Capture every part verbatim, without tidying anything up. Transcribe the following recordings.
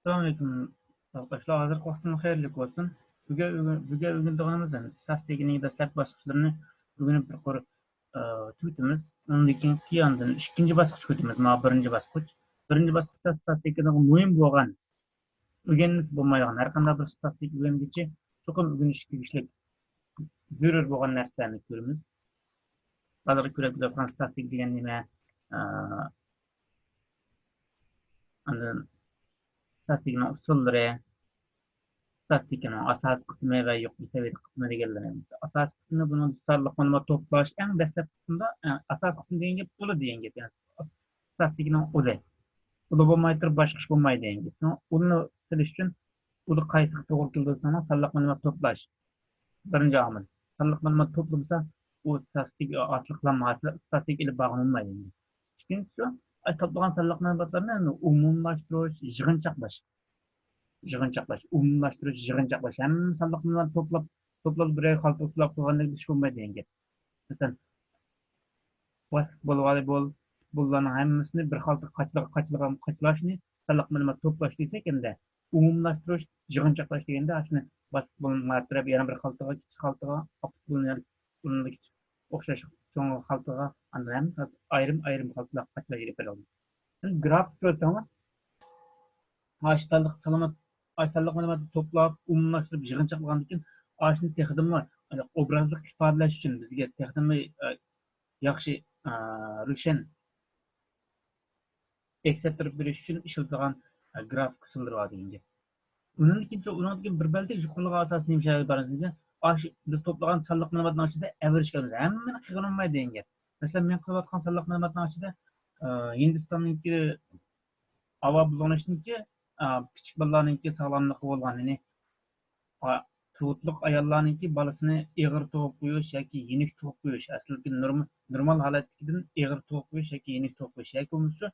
ئەسسالامۇئەلەيكۇم، ساۋاقداشلار. ھازىرقى ۋاقتىڭلار خەيرلىك بولسۇن. بۈگۈن، بۈگۈن ئۆگىنىدىغىنىمىز، يەنى، ئىستاتىستىكىنىڭ دەسلەپكى باسقۇچلىرىنى ئۆگىنىپ بىر قۇر، ئە، تۈگىتىمىز. ئۇنىڭدىن كېيىن ئاندىن ئىككىنچى باسقۇچقا ئۆتىمىز. مانا بىرىنچى باسقۇچ. بىرىنچى باسقۇچتا ئىستاتىستىكىنىڭ مۇھىم بولغان، ئۆگەنمىسە بولمايدىغان، ھەر قانداق بىر ئىستاتىستىكا ئۆگەنگۈچى چوقۇم ئۆگىنىشكە تېگىشلىك، زۆرۈر بولغان نەرسىلەرنى كۆرىمىز. ھازىر كۆرۈپ كېلىۋاتقان ئىستاتىستىكا دېگەن نېمە؟ ئە، ئاندىن ئىستاتىستىكىنىڭ ئۇسۇللىرى، ئىستاتىستىكىنىڭ ئاساسىي قىسمى ۋە يۇقىرى سەۋىيەدە قىسمى دېگەنلىرى. ئاساسىي قىسمى بۇنىڭ سانلىق مەلۇمات توپلاش، ئەڭ دەسلەپكى قىسمىدا، ئە، ئاساسىي قىسىم دېگەن گەپ ئۇلى دېگەن گەپ. يەنى ئىستاتىستىكىنىڭ ئۇلى. ئۇلى بولماي تۇرۇپ باشقا ئىش بولمايدۇ دېگەن گەپ. شۇڭا ئۇلنى قىلىش ئۈچۈن ئۇلى قايسىغا توغرا كېلىدۇ دېسەڭلار، سانلىق مەلۇمات توپلاش. بىرىنچى ئامىل. سانلىق مەلۇمات توپلىمىسا، ئۇ ئىستاتىستىكا ھاسىل قىلالمايدۇ، ئىستاتىستىكا ئېلىپ بارغىلى بولمايدۇ. ئىككىنچىسى، ئاي، توپلىغان سانلىق مەلۇماتلارنى ئومۇملاشتۇرۇش، يىغىنچاقلاش. يىغىنچاقلاش، ئومۇملاشتۇرۇش، يىغىنچاقلاش. ھەممە سانلىق مەلۇمات توپلاپ، توپلاپ بىرەر خالتا توپلاپ قىلغاندەك ئىش بولمايدۇ دېگەن گەپ. مەسىلەن، ۋاسىت بولغىلى بول، بۇلارنىڭ ھەممىسىنى بىر خالتا قاچىلىغا، قاچىلىغا، قاچىلاشنى سانلىق مەلۇمات توپلاش دېسەك ئەمدى، ئومۇملاشتۇرۇش، يىغىنچاقلاش دېگەندە، ئاشۇنى باسىپ بولمايتتۇرۇپ، يەنە بىر خالتىغا، كىچىك خالتىغا، ئاپىرىپ بولۇنۇپ، ئۇنىڭدا كىچىك ئوخشاش چوڭ خالتىغا، ئاندىن ھەم ئايرىم-ئايرىم خالتىلارغا قاچىلاش ئېلىپ بېرىلىدۇ. ئەمدى گراف كۆرسەڭلار، ئاشۇ سانلىق سالامەت، ئاشۇ سانلىق مەلۇماتنى توپلاپ، ئومۇملاشتۇرۇپ، يىغىنچاقلىغاندىن كېيىن، ئاشۇنى تېخىمۇ ئوبرازلىق ئىپادىلەش ئۈچۈن بىزگە تېخىمۇ، ئە، ياخشى، ئە، روشەن ئەكس ئەتتۈرۈپ بېرىش ئۈچۈن ئىشلىتىدىغان، ئە، گرافىك ئۇسۇللىرى بار دېگەن گەپ. ئۇنىڭدىن كېيىن، ئۇنىڭدىن كېيىن بىر بەلگىلىك يۇقىرىلىغان ئاساسىي نېمە ئىشلەرگە بارىمىز دېسە، ئاشۇ بىز توپلىغان سانلىق مەلۇماتنىڭ ئىچىدە ئەۋرىشكە ئالىمىز. ھەممىنى قىلغىلى بولمايدۇ دېگەن گەپ. مەسىلەن، مەن قىلىۋاتقان سانلىق مەلۇماتنىڭ ئىچىدە، ئە، ھىندىستاننىڭكى ھاۋا بۇلغىنىشنىڭكى، ئە، كىچىك بالىلارنىڭكى ساغلاملىقى بولغان، يەنى، ئا-، تۇغۇتلۇق ئاياللارنىڭكى بالىسىنى ئېغىر تۇغۇپ قويۇش ياكى يېنىك تۇغۇپ قويۇش، ئەسلىدىكى نورم-، نورمال ھالەتتىكىدىن ئېغىر تۇغۇپ قويۇش ياكى يېنىك تۇغۇپ قويۇش ياكى بولمىسا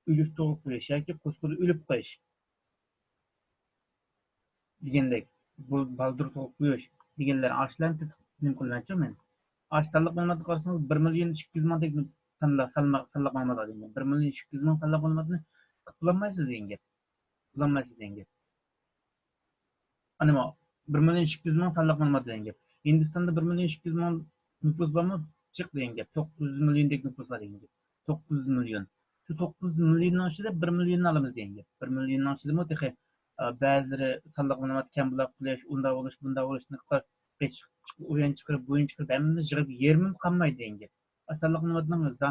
ئۆلۈك تۇغۇپ قويۇش ياكى قۇسقىدا ئۆلۈپ قېلىش دېگەندەك، بۇ بالدۇر تۇغۇپ قويۇش دېگەنلەر ئاشۇلارنى تەتقىق قىلىمەنچۇ مەن. ئاشۇ سانلىق مەلۇماتقا قارىسىڭىز، بىر مىليون ئىككى يۈز مىڭ تەك-، سانلىق، سانلىق، سانلىق مەلۇمات بار دېگەن. بىر مىليون ئىككى يۈز مىڭ سانلىق مەلۇماتنى قىلىپ بولالمايسىز دېگەن گەپ. قىلالمايسىز دېگەن گەپ. ئەنە بۇ بىر مىليون ئىككى يۈز مىڭ سانلىق مەلۇمات دېگەن گەپ. ھىندىستاندا بىر مىليون ئىككى يۈز مىڭ نوپۇس بارمۇ؟ جىق دېگەن گەپ. توققۇز يۈز مىليوندەك نوپۇس بار دېگەن گەپ. توققۇز يۈز مىليون. شۇ توققۇز يۈز مىليوننىڭ ئىچىدە بىر مىليوننى ئالىمىز دېگەن گەپ. بىر مىليوننىڭ ئىچىدىمۇ تېخى، ئە، بەزىلىرى سانلىق مەلۇمات كەم بولاپ قېلىش، ئۇنداق بولۇش، بۇنداق بولۇش، قېچىق، ئۇيان چىقىرىپ، بۇيان چىقىرىپ، ھەممىمىز يىغىپ يېرىمىمۇ قالمايدۇ دېگەن گەپ. سانلىق مەلۇماتنىڭ ئۆزى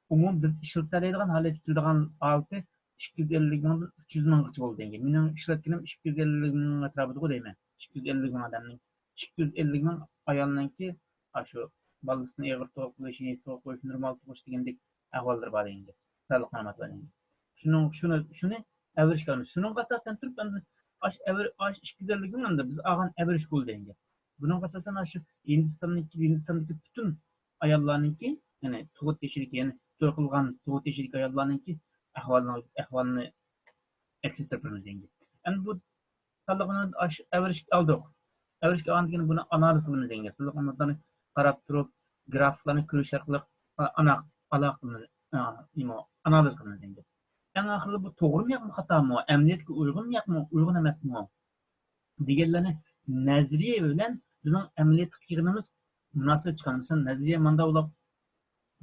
ئومۇمەن بىز ئىشلىتەلەيدىغان ھالەتكە كېلىدىغان ھالىتى ئىككى يۈز ئەللىك مىڭدىن ئۈچ يۈز مىڭغىچە بولدى دېگەن. مېنىڭ ئىشلەتكىنىم ئىككى يۈز ئەللىك مىڭ ئەتراپىدا دەيمەن. ئىككى يۈز ئەللىك مىڭ ئادەمنىڭ، ئىككى يۈز ئەللىك مىڭ ئايالنىڭكى ئاشۇ بالىسىنى ئېغىر تۇغۇپ قويۇش، يېنىك تۇغۇپ قويۇش، نورمال تۇغۇش دېگەندەك ئەھۋاللىرى بار دېگەن گەپ. سانلىق مەلۇمات بار دېگەن گەپ. شۇنىڭ، شۇنى، شۇنى ئەۋرىشكە ئالىمىز. شۇنىڭغا ئاساسەن تۇرۇپ، ئەمدى ئاش ئەۋر-، ئاش ئىككى يۈز ئەللىك مىڭ ئەمدى بىز ئالغان ئەۋرىشكە بولدى دېگەن گەپ. بۇنىڭغا ئاساسەن ئاشۇ ھىندىستاندىكى، ھىندىستاندىكى پۈتۈن ئاياللارنىڭكى، يەنى تۇغۇت يېشىدىكى، يەنى توي قىلغان تۇغۇت يېشىدىكى ئاياللارنىڭكى ئەھۋالىنى، ئەھۋالىنى ئەكس ئەتتۈرۈپ بېرىمىز دېگەن گەپ. ئەمدى بۇ سانلىق مەلۇمات ئاش-، ئەۋرىشكە ئالدۇق. ئەۋرىشكە ئالغاندىن كېيىن بۇنى ئانالىز قىلىمىز دېگەن گەپ. سانلىق مەلۇماتلارنى قاراپ تۇرۇپ، گرافىكلارنى كۆرۈش ئارقىلىق، ئا-، ئانا-، ئالاقە قىلىمىز، ئا، نېمە، ئانالىز قىلىمىز دېگەن گەپ. ئەڭ ئاخىرىدا بۇ توغرىمۇ ياكمۇ خاتامۇ، ئەمەلىيەتكە ئۇيغۇنمۇ ياكمۇ، ئۇيغۇن ئەمەسمۇ دېگەنلەرنى نەزەرىيە بىلەن بىزنىڭ ئەمەلىيەتكە قىلغىنىمىز مۇناسىۋەت چىقىدۇ. مەسىلەن، نەزەرىيە مانداق بولۇپ،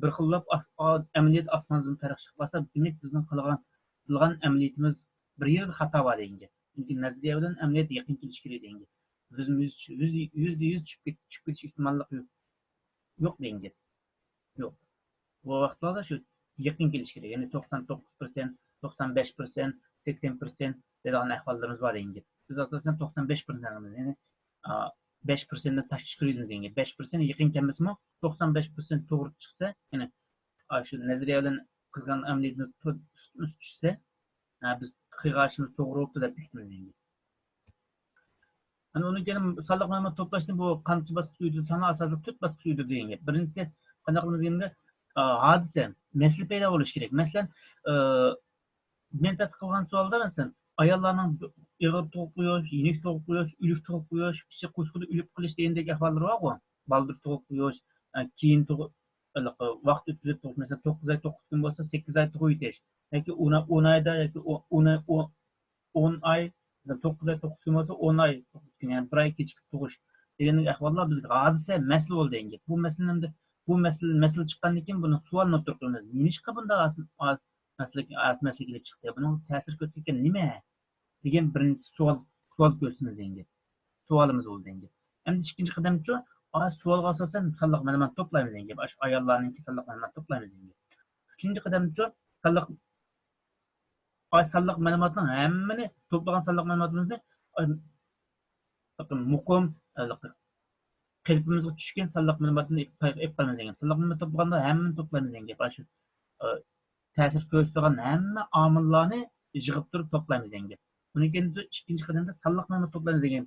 بىر خىللاپ ئا-، ئا-، ئەمەلىيەت ئاسمان زېمىن پەرق چىقىپ قالسا، دېمەك، بىزنىڭ قىلغان، قىلغان ئەمەلىيىتىمىز بىر يەردە خاتا بار دېگەن گەپ. چۈنكى نەزەرىيە بىلەن ئەمەلىيەت يېقىن كېلىشى كېرەك دېگەن گەپ. بىز يۈز، يۈز، يۈزدە يۈز چۈشۈپ كېت-، چۈشۈپ كېتىش ئېھتىماللىقى يوق، يوق دېگەن گەپ. يوق. بۇ ۋاقىتلاردا شۇ يېقىن كېلىشى كېرەك. يەنى توقسان توققۇز پىرسەنت، توقسان بەش پىرسەنت، سەكسەن پىرسەنت دەيدىغان ئەھۋاللىرىمىز بار دېگەن گەپ. بىز ئاساسەن توقسان بەش پىرسەنت، يەنى، ئا، بەش پىرسەنتتىن تاشقا چۈشۈرۈۋېتىمىز دېگەن گەپ. بەش پىرسەنت يېقىن كەلمىسىمۇ، توقسان بەش پىرسەنت توغرا چىقسا، يەنى، ئا، شۇ نەزەرىيە بىلەن قىلغان ئەمەلىيىتىمىز تو-، ئۈستىمىزگە چۈشسە، ھە، بىز قىلغان ئىشىمىز توغرا بوپتۇ دەپ بېكىتىمىز دېگەن گەپ. ئەنە ئۇنىڭ كېيىن سانلىق مەلۇمات توپلاشنى بۇ قانچە باسقۇچ ئۆتىدۇ دېسەڭلار، ئاساسلىق تۆت باسقۇچ ئۆتىدۇ دېگەن گەپ. بىرىنچىسى قانداق قىلىمىز دېگەندە، ئا، ھادىسە، مەسىلە پەيدا بولۇشى كېرەك. مەسىلەن، ئا، مەن تەتقىق قىلغان سوئالدا، مەسىلەن، ئاياللارنىڭ ئېغىر تۇغۇپ قويۇش، يېنىك تۇغۇپ قويۇش، ئۆلۈك تۇغۇپ قويۇش، كىشى قۇسقىدا ئۆلۈپ قېلىش دېگەندەك ئەھۋاللىرى بارغۇ. بالدۇر تۇغۇپ قويۇش، ئا، كېيىن تۇغۇپ، ۋاقىت ئۆتكۈزۈپ تۇغۇش، مەسىلەن، توققۇز ئاي، توققۇز كۈن بولسا، سەككىز ئاي تۇغۇۋېتىش. ياكى ئون، ئون ئايدا، ياكى ئون، ئون، ئون، ئون ئاي، توققۇز ئاي، توققۇز كۈن بولسا، ئون ئاي، توققۇز كۈن، يەنى بىر ئاي كېچىكىپ تۇغۇش دېگەندەك ئەھۋاللار بىزگە ھادىسە، مەسىلە بولدى دېگەن گەپ. بۇ مەسىلىنى ئەمدى، بۇ مەسىلە، مەسىلە چىققاندىن كېيىن بۇنى سوئالنى ئوتتۇرىغا قويىمىز. نېمىشقا بۇنداق ئاز، ئاز مەسىلە، ئاز مەسىلە كېلىپ چىقتى؟ بۇنىڭ تەسىر كۆرسەتكەن نېمە؟ دېگەن بىرىنچى سوئال، سوئال كۆرسىتىمىز دېگەن گەپ. سوئالىمىز بولدى دېگەن گەپ. ئەمدى ئىككىنچى قەدەمچۇ، ئا، سوئالغا ئاساسەن سانلىق مەلۇمات توپلايمىز دېگەن گەپ. ئاشۇ ئاياللارنىڭكى سانلىق مەلۇمات توپلايمىز دېگەن گەپ. ئۈچىنچى قەدەمچۇ، سانلىق، ئا، سانلىق مەلۇماتنىڭ ھەممىنى، توپلىغان سانلىق مەلۇماتىمىزنى، ئا، مۇقىم، ئا، قېلىپىمىزغا چۈشكەن سانلىق مەلۇماتنى ئېلىپ، ئېلىپ قالىمىز دېگەن. سانلىق مەلۇمات توپلىغاندا ھەممىنى توپلايمىز دېگەن گەپ. ئاشۇ، ئا، تەسىر كۆرسىتىدىغان ھەممە ئامىللارنى يىغىپ تۇرۇپ توپلايمىز دېگەن گەپ. ئۇنىڭ كېيىن بىز ئىككىنچى قەدەمدە سانلىق مەلۇمات توپلايمىز دېگەن.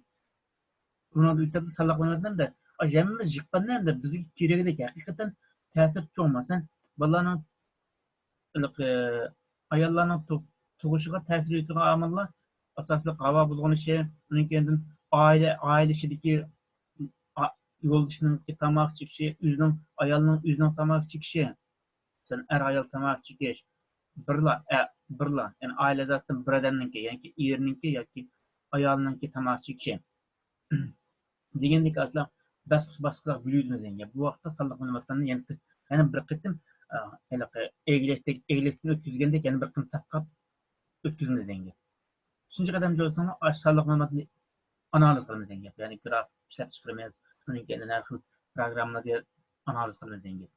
بۇنىڭدا ئۆتەپ سانلىق مەلۇمات دېگەندە، ئاشۇ ھەممىمىز يىغقاندا ئەمدى بىزگە كېرەكلىك ھەقىقەتەن تەسىر چوڭ. مەسىلەن، بالىلارنىڭ، ئاياللارنىڭ تۇ-، تۇغۇشىغا تەسىر يېتىدىغان ئامىللار ئاساسلىق ھاۋا بۇلغىنىشى، ئۇنىڭ كېيىندىن ئائىلە، ئائىلە ئىچىدىكى ئا-، يولدىشىنىڭكى تاماق چېكىشى، ئۆزىنىڭ، ئايالنىڭ ئۆزىنىڭ تاماق چېكىشى. مەسىلەن، ئەر-ئايال تاماق چېكىش، بىرلا، ئە، بىرلا، يەنى ئائىلە ئەزاسىدىن بىر ئادەمنىڭكى ياكى ئېرىنىڭكى ياكى ئايالىنىڭكى تاماق چېكىشى دېگەندەك ئاساسلىق باسقۇچ باسقۇچلارغا بۆلۈۋېتىمىز دېگەن گەپ. بۇ ۋاقىتتا سانلىق مەلۇماتلارنى يەنە، يەنە بىر قېتىم، ئە، ھېلىقى ئەگلەشتىن ئۆتكۈزگەندەك يەنە بىر قېتىم تاسقاپ ئۆتكۈزىمىز دېگەن گەپ. ئۈچىنچى قەدەمدە بولسا ئاشۇ سانلىق مەلۇماتنى ئانالىز قىلىمىز دېگەن گەپ. يەنى گراف ئىشلەپ چىقىرىمىز، ئۇنىڭ كەينىدىن ھەر خىل پروگراممىلارنى ئانالىز قىلىمىز دېگەن گەپ.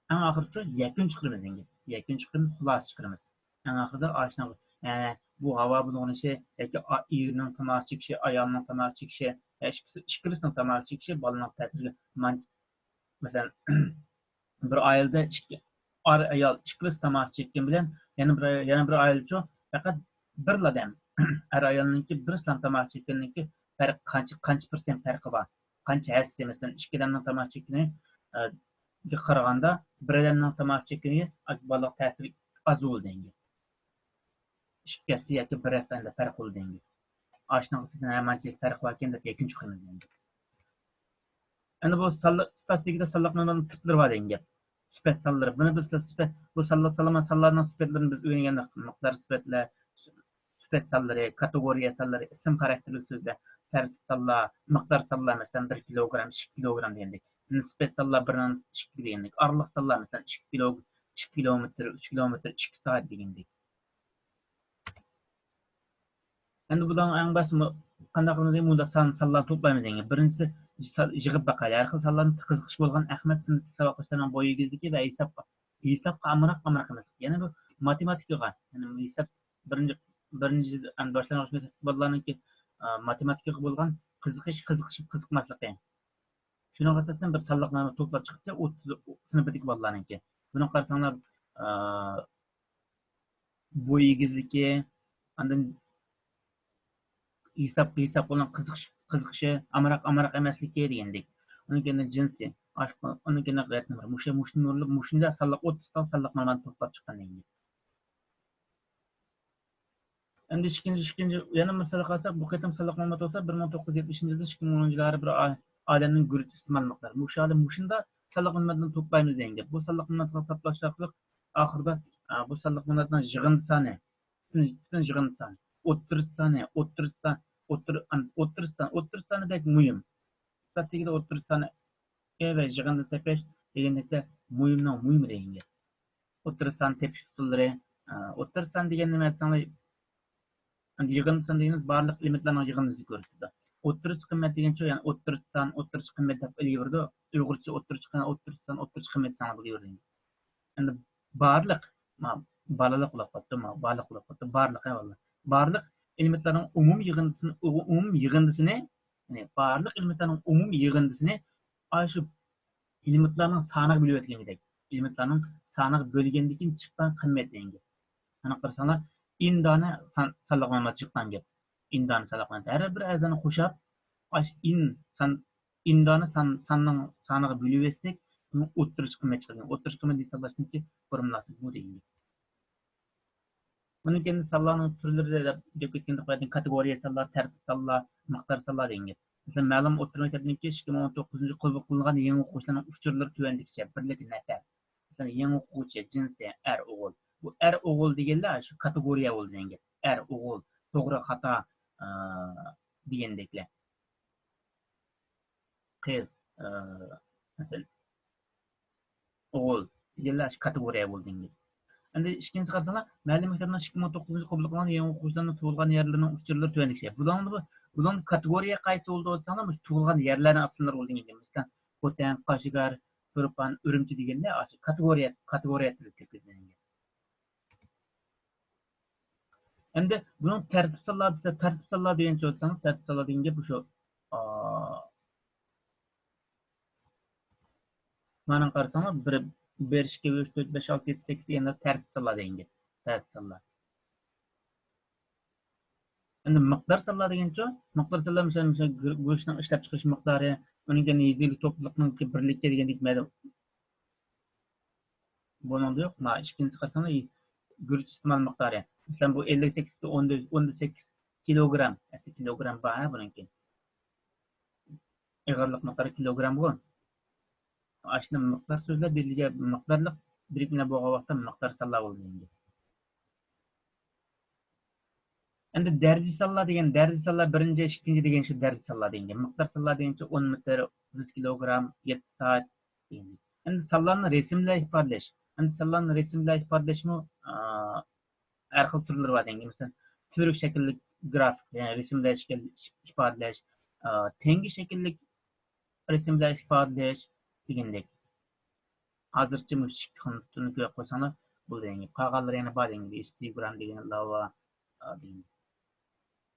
ئەڭ ئاخىرىچۇ يەكۈن چىقىرىمىز دېگەن گەپ. يەكۈن چىقىرىمىز، خۇلاسە چىقىرىمىز. ئەڭ ئاخىرىدا ئاشۇنىڭ، ئە، بۇ ھاۋا بۇلغىنىشى ياكى ئا-، ئېرىنىڭ تاماق چېكىشى، ئايالنىڭ تاماق چېكىشى، يا ئىككىسى، ئىككىلىسىنىڭ تاماق چېكىشى بالىنىڭ تەسىرىگە مان-، مەسىلەن، بىر ئائىلىدە ئىككى، ئەر، ئايال ئىككىلىسى تاماق چەككەن بىلەن يەنە بىر، يەنە بىر ئائىلىچۇ پەقەت بىرلا ئادەم، ئەر ئايالنىڭكى بىرسىلا تاماق چەككەننىڭكى پەرق قانچە، قانچە پىرسەنت پەرقى بار؟ قانچە ھەسسە؟ مەسىلەن، ئىككى ئادەمنىڭ تاماق چەككىنى، ئە، گە قارىغاندا بىر ئادەمنىڭ تاماق چەككىنى بالىغا تەسىرى ئاز بولىدۇ دېگەن گەپ. ئىككى ھەسسە ياكى بىر ھەسسە ئەندى پەرق بولىدۇ دېگەن گەپ. ئاشۇنىڭ ئۈستىدىن ھەممانچىلىك پەرق باركەن دەپ يەكۈن چىقىرىمىز دېگەن گەپ. ئەنە بۇ سانلىق، ئىستاتىستىكىدا سانلىق مەلۇماتنىڭ تىپلىرى بار دېگەن گەپ. سۈپەت سانلىرى. بۇنى بىز سۈپەت، بۇ سانلىق سانلىما-، سانلارنىڭ سۈپەتلىرىنى بىز ئۆگەنگەندە مىقدار سۈپەتلەر، سۈپەت سانلىرى، كاتېگورىيە سانلىرى، ئىسىم خاراكتېرلىك سۆزلەر، تەرتىپ سانلار، مىقدار سانلار، مەسىلەن، بىر كىلوگرام، ئىككى كىلوگرام دېگەندەك. نىسبەت سانلار بىر نان ئىككى دېگەندەك. ئارىلىق سانلار، مەسىلەن، ئىككى كىلو، ئىككى كىلومېتىر، ئۈچ كىلومېتىر، ئىككى سائەت دېگەندەك. ئەمدى بۇلارنىڭ ئەڭ باشتا مۇ-، قانداق قىلىمىز دېگەن، مۇنداق سان، سانلارنى توپلايمىز دېگەن. بىرىنچىسى، سا-، يىغىپ باقايلى. ھەر خىل سانلارنى قىزىقىش بولغان ئەخمەت سىنىپتىكى ساۋاقداشلارنىڭ بوي ئېگىزلىكى ۋە ھېسابقا، ھېسابقا ئامراق، ئامراق ئەمەسلىك. يەنە بۇ ماتېماتىكىغا، يەنى ھېساب بىرىنچى، بىرىنچى، ئەمدى باشلانغۇچ مەكتەپتىكى بالىلارنىڭكى، ئا، ماتېماتىكىغا بولغان قىزىقىش، قىزىقىشىپ قىزىقماسلىقى. شۇنىڭغا ئاساسەن بىر سانلىق مەلۇمات توپلاپ چىقىپتۇ، ئوتتۇز سىنىپىدىكى بالىلارنىڭكى. بۇنى قارىساڭلار، ئا، بوي ئېگىزلىكى، ئاندىن ھېساب، ھېساب قىلغان قىزىقىش، قىزىقىشى، ئامراق، ئامراق ئەمەسلىكى دېگەندەك. ئۇنىڭ كەينىدىن جىنسى، ئاشۇ، ئۇنىڭ كەينىدىن غەيرىي نومۇر. مۇشۇ، مۇشۇ نومۇرلۇق، مۇشۇنداق سانلىق ئوتتۇز تال سانلىق مەلۇماتنى توپلاپ چىققان دېگەندەك. ئەمدى ئىككىنچى، ئىككىنچى، يەنە مىسالغا قارىساق، بۇ قېتىم سانلىق مەلۇمات بولسا بىر مىڭ توققۇز يۈز يەتمىشىنچى يىلدىن ئىككى مىڭ ئونىنچى يىللارغا بىر ئا-، ئادەمنىڭ گۈرۈچ ئىستېمال مىقدارى. مۇشۇ ھالدا مۇشۇنداق سانلىق مەلۇماتنى توپلايمىز دېگەن گەپ. بۇ سانلىق مەلۇماتنى توپلاش ئارقىلىق ئاخىرىدا، ئا، بۇ سانلىق مەلۇماتنىڭ يىغىندى سانى، پۈتۈن، پۈتۈن يىغىندى سانى، ئوتتۇرىچە سانى، ئوتتۇرىچە سان، ئوتتۇر-، ئان-، ئوتتۇرىچە سان، ئوتتۇرىچە سانى بەك مۇھىم. ئىستاتىستىكىدا ئوتتۇرىچە سانى ۋە يىغىندىنى تېپىش دېگەندەكتە مۇھىمنىڭ مۇھىمى دېگەن گەپ. ئوتتۇرىچە سان تېپىش ئۇسۇللىرى. ئا، ئوتتۇرىچە سان دېگەن نېمە دېسەڭلار، ئەمدى يىغىندى سان دېگىنىمىز بارلىق ئېلېمېنتلارنىڭ يىغىندىسىنى كۆرسىتىدۇ. ئوتتۇرىچە قىممەت دېگەنچۇ، يەنى ئوتتۇرىچە سان، ئوتتۇرىچە قىممەت دەپ ئېلىۋېرىدۇ. ئۇيغۇرچە ئوتتۇرىچە قىممەت، ئوتتۇرىچە سان، ئوتتۇرىچە قىممەت دېسەڭلار بولۇۋېرىدۇ. ئەمدى بارلىق، ما، بالىلىق بولۇپ قاپتۇ، ما، بارلىق بولۇپ قاپتۇ، بارلىق، ھە، بالىلار. بارلىق ئېلېمېنتلارنىڭ ئومۇمىي يىغىندىسىنى، ئومۇمىي يىغىندىسىنى، يەنى بارلىق ئېلېمېنتلارنىڭ ئومۇمىي يىغىندىسىنى ئاشۇ ئېلېمېنتلارنىڭ سانىغا بۆلۈۋەتكەندەك، ئېلېمېنتلارنىڭ سانىغا بۆلگەندىن كېيىن چىققان قىممەت دېگەن گەپ. ئانا قارىساڭلار، ئېن دانە سان، سانلىق مەلۇمات چىققان گەپ. ئېن دانە سانلىق مەلۇمات. ھەر بىر ئەزانى قوشاپ، ئاشۇ ئېن سان، ئېن دانە سان، ساننىڭ سانىغا بۆلۈۋەتسەك، بۇنىڭ ئوتتۇرىچە قىممەت چىقىدۇ. ئوتتۇرىچە قىممەت ھېسابلاشنىڭكى فورمۇلاسى بۇ دېگەن گەپ. بۇنىڭ كەينىدىن سانلارنىڭ تۈرلىرى دەپ گەپ كەتكەندە، قايتىدىن كاتېگورىيە سانلار، تەرتىپ سانلار، مىقدار سانلار دېگەن گەپ. مەسىلەن، مەلۇم ئوتتۇرا مەكتەپنىڭكى ئىككى مىڭ ئون توققۇزىنچى يىلى قوبۇل قىلىنغان يېڭى ئوقۇغۇچىلارنىڭ ئۇچۇرلىرى تۆۋەندىكىچە. بىرلىك نەپەر. مەسىلەن، يېڭى ئوقۇغۇچى، جىنسى، ئەر، ئوغۇل. بۇ ئەر، ئوغۇل دېگەنلەر شۇ كاتېگورىيە بولىدۇ دېگەن گەپ. ئەر، ئوغۇل، توغرا، خاتا، ئە، دېگەندەكلەر. قىز، ئە، مەسىلەن، ئوغۇل دېگەنلەر ئاشۇ كاتېگورىيە بولدى ئەمدى. ئەمدى ئىككىنچىسى قارىساڭلار، مەلۇم مەكتەپنىڭ ئىككى مىڭ توققۇزىنچى قوبۇل قىلغان يېڭى ئوقۇغۇچىلارنىڭ تۇغۇلغان يەرلىرىنىڭ ئۇچۇرلىرى تۆۋەندىكىچە. بۇلارنى، بۇلارنى كاتېگورىيە قايسى بولدى دېسەڭلار، مۇشۇ تۇغۇلغان يەرلەرنىڭ ئىسىملىرى بولدى. مەسىلەن، خوتەن، قاشغەر، تۇرپان، ئۈرۈمچى دېگەندە ئاشۇ كاتېگورىيە، كاتېگورىيە تىلىدا كىرگۈزۈلگەن. ئەمدى بۇنىڭ تەرتىپ سانلار دېسە، تەرتىپ سانلار دېگەن چۆتسەڭ، تەرتىپ سانلار دېگەن گەپ شۇ. ئا، مانا قارىساڭلار، بىر، بىر، ئىككى، ئۈچ، تۆت، بەش، ئالتە، يەتتە، سەككىز دېگەنلەر تەرتىپ سانلار دېگەن گەپ. تەرتىپ سانلار. ئەمدى مىقدار سانلار دېگەنچۇ؟ مىقدار سانلار، مىسال، مىسال، گۈ-، گۆشنىڭ ئىشلەپچىقىرىش مىقدارى، ئۇنىڭ يېزا ئىگىلىك توپلۇقىنىڭكى بىرلىككە دېگەندەك مەلۇم. بۇنىڭدا يوق. مانا ئىككىنچىسى قارىساڭلار، گۈرۈچ ئىستېمال مىقدارى. مەسىلەن، بۇ ئەللىك سەككىز، ئون، ئون سەككىز كىلوگرام. ئەسلى كىلوگرام بار ھە بۇنىڭكى. ئېغىرلىق مىقدارى كىلوگرامغۇ. ئاشۇنداق مىقدار سۆزلەپ بېرىلگەن، مىقدارلىق بىرىكمىلەر بولغان ۋاقىتتا مىقدار سانلار بولىدۇ دېگەن گەپ. ئەمدى دەرىجە سانلار دېگەن، دەرىجە سانلار بىرىنچى، ئىككىنچى دېگەن شۇ دەرىجە سانلار دېگەن گەپ. مىقدار سانلار دېگەنچە ئون مېتىر، يۈز كىلوگرام، يەتتە سائەت دېگەن گەپ. ئەمدى سانلارنى رەسىم بىلەن ئىپادىلەش. ئەمدى سانلارنى رەسىم بىلەن ئىپادىلەشمۇ، ئا، ھەر خىل تۈرلىرى بار دېگەن گەپ. مەسىلەن، تۈۋرۈك شەكىللىك گرافىك، يەنى رەسىملەش، ئىپادىلەش، ئا، تەڭگە شەكىللىك رەسىملەش، ئىپادىلەش دېگەندەك. ھازىرچە مۇشۇ ئىككى خىل تۈرنى كۆرۈپ قويساڭلار بولدى. قالغانلىرى يەنە بار دېگەن گەپ، ھىستوگرام دېگەن، لاۋا، ئا، دېگەن.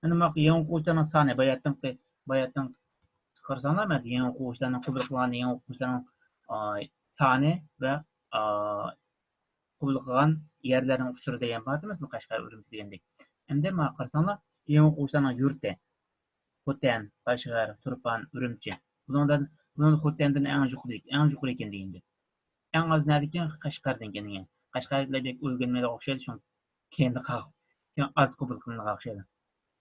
ئەمدى مانا يېڭى ئوقۇغۇچىلارنىڭ سانى، باياتىنقى، باياتىنقى قارىساڭلار، مانا يېڭى ئوقۇغۇچىلارنىڭ قوبۇل قىلغان يېڭى ئوقۇغۇچىلارنىڭ، ئا، سانى ۋە، ئا، قوبۇل قىلغان يەرلەرنىڭ ئۇچۇرى دېگەن بار، مەسىلەن، قەشقەر، ئۈرۈمچى دېگەندەك. ئەمدى مانا قارىساڭلار، يېڭى ئوقۇغۇچىلارنىڭ يۇرتى. خوتەن، قەشقەر، تۇرپان، ئۈرۈمچى. بۇنىڭدىن، بۇنىڭدا خوتەندىن ئەڭ يۇقىرى، ئەڭ يۇقىرى ئىكەن دېگەن گەپ. ئەڭ ئاز نەدىكەن؟ قەشقەردىن ئىكەن دېگەن. قەشقەرلىكلەر بەك ئۆگەنمەيدىغان ئوخشايدۇ، شۇڭا كەينىدە قالغان. كېيىن ئاز قوبۇل قىلىنىدىغان ئوخشايدۇ.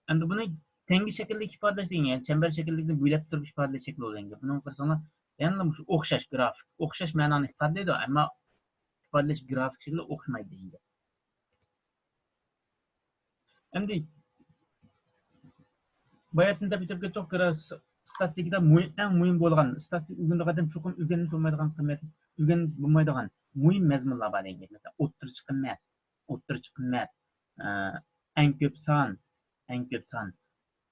ئەمدى بۇنى تەڭگە شەكىللىك ئىپادىلەش دېگەن، يەنى چەمبەر شەكىللىكنى بۆلەپ تۇرۇپ ئىپادىلەش شەكلى بولغان گەپ. بۇنىڭغا قارىساڭلار، يەنىلا مۇشۇ ئوخشاش گرافىك، ئوخشاش مەنانى ئىپادىلەيدۇ، ئەمما ئىپادىلەش گرافىك شەكلى ئوخشىمايدۇ دېگەن گەپ. ئەمدى باياتىن دەپ ئۆتۈپ كەتتۇق، ئىستاتىستىكىدا مۇھىم، ئەڭ مۇھىم بولغان، ئىستاتىستىكا ئۆگىنىدىغان ئادەم چوقۇم ئۆگەنمىسە بولمايدىغان قىممەت، ئۆگەنمىسە بولمايدىغان مۇھىم مەزمۇنلار بار دېگەن گەپ. مەسىلەن، ئوتتۇرىچە قىممەت، ئوتتۇرىچە قىممەت، ئە، ئەڭ كۆپ سان، ئەڭ كۆپ سان.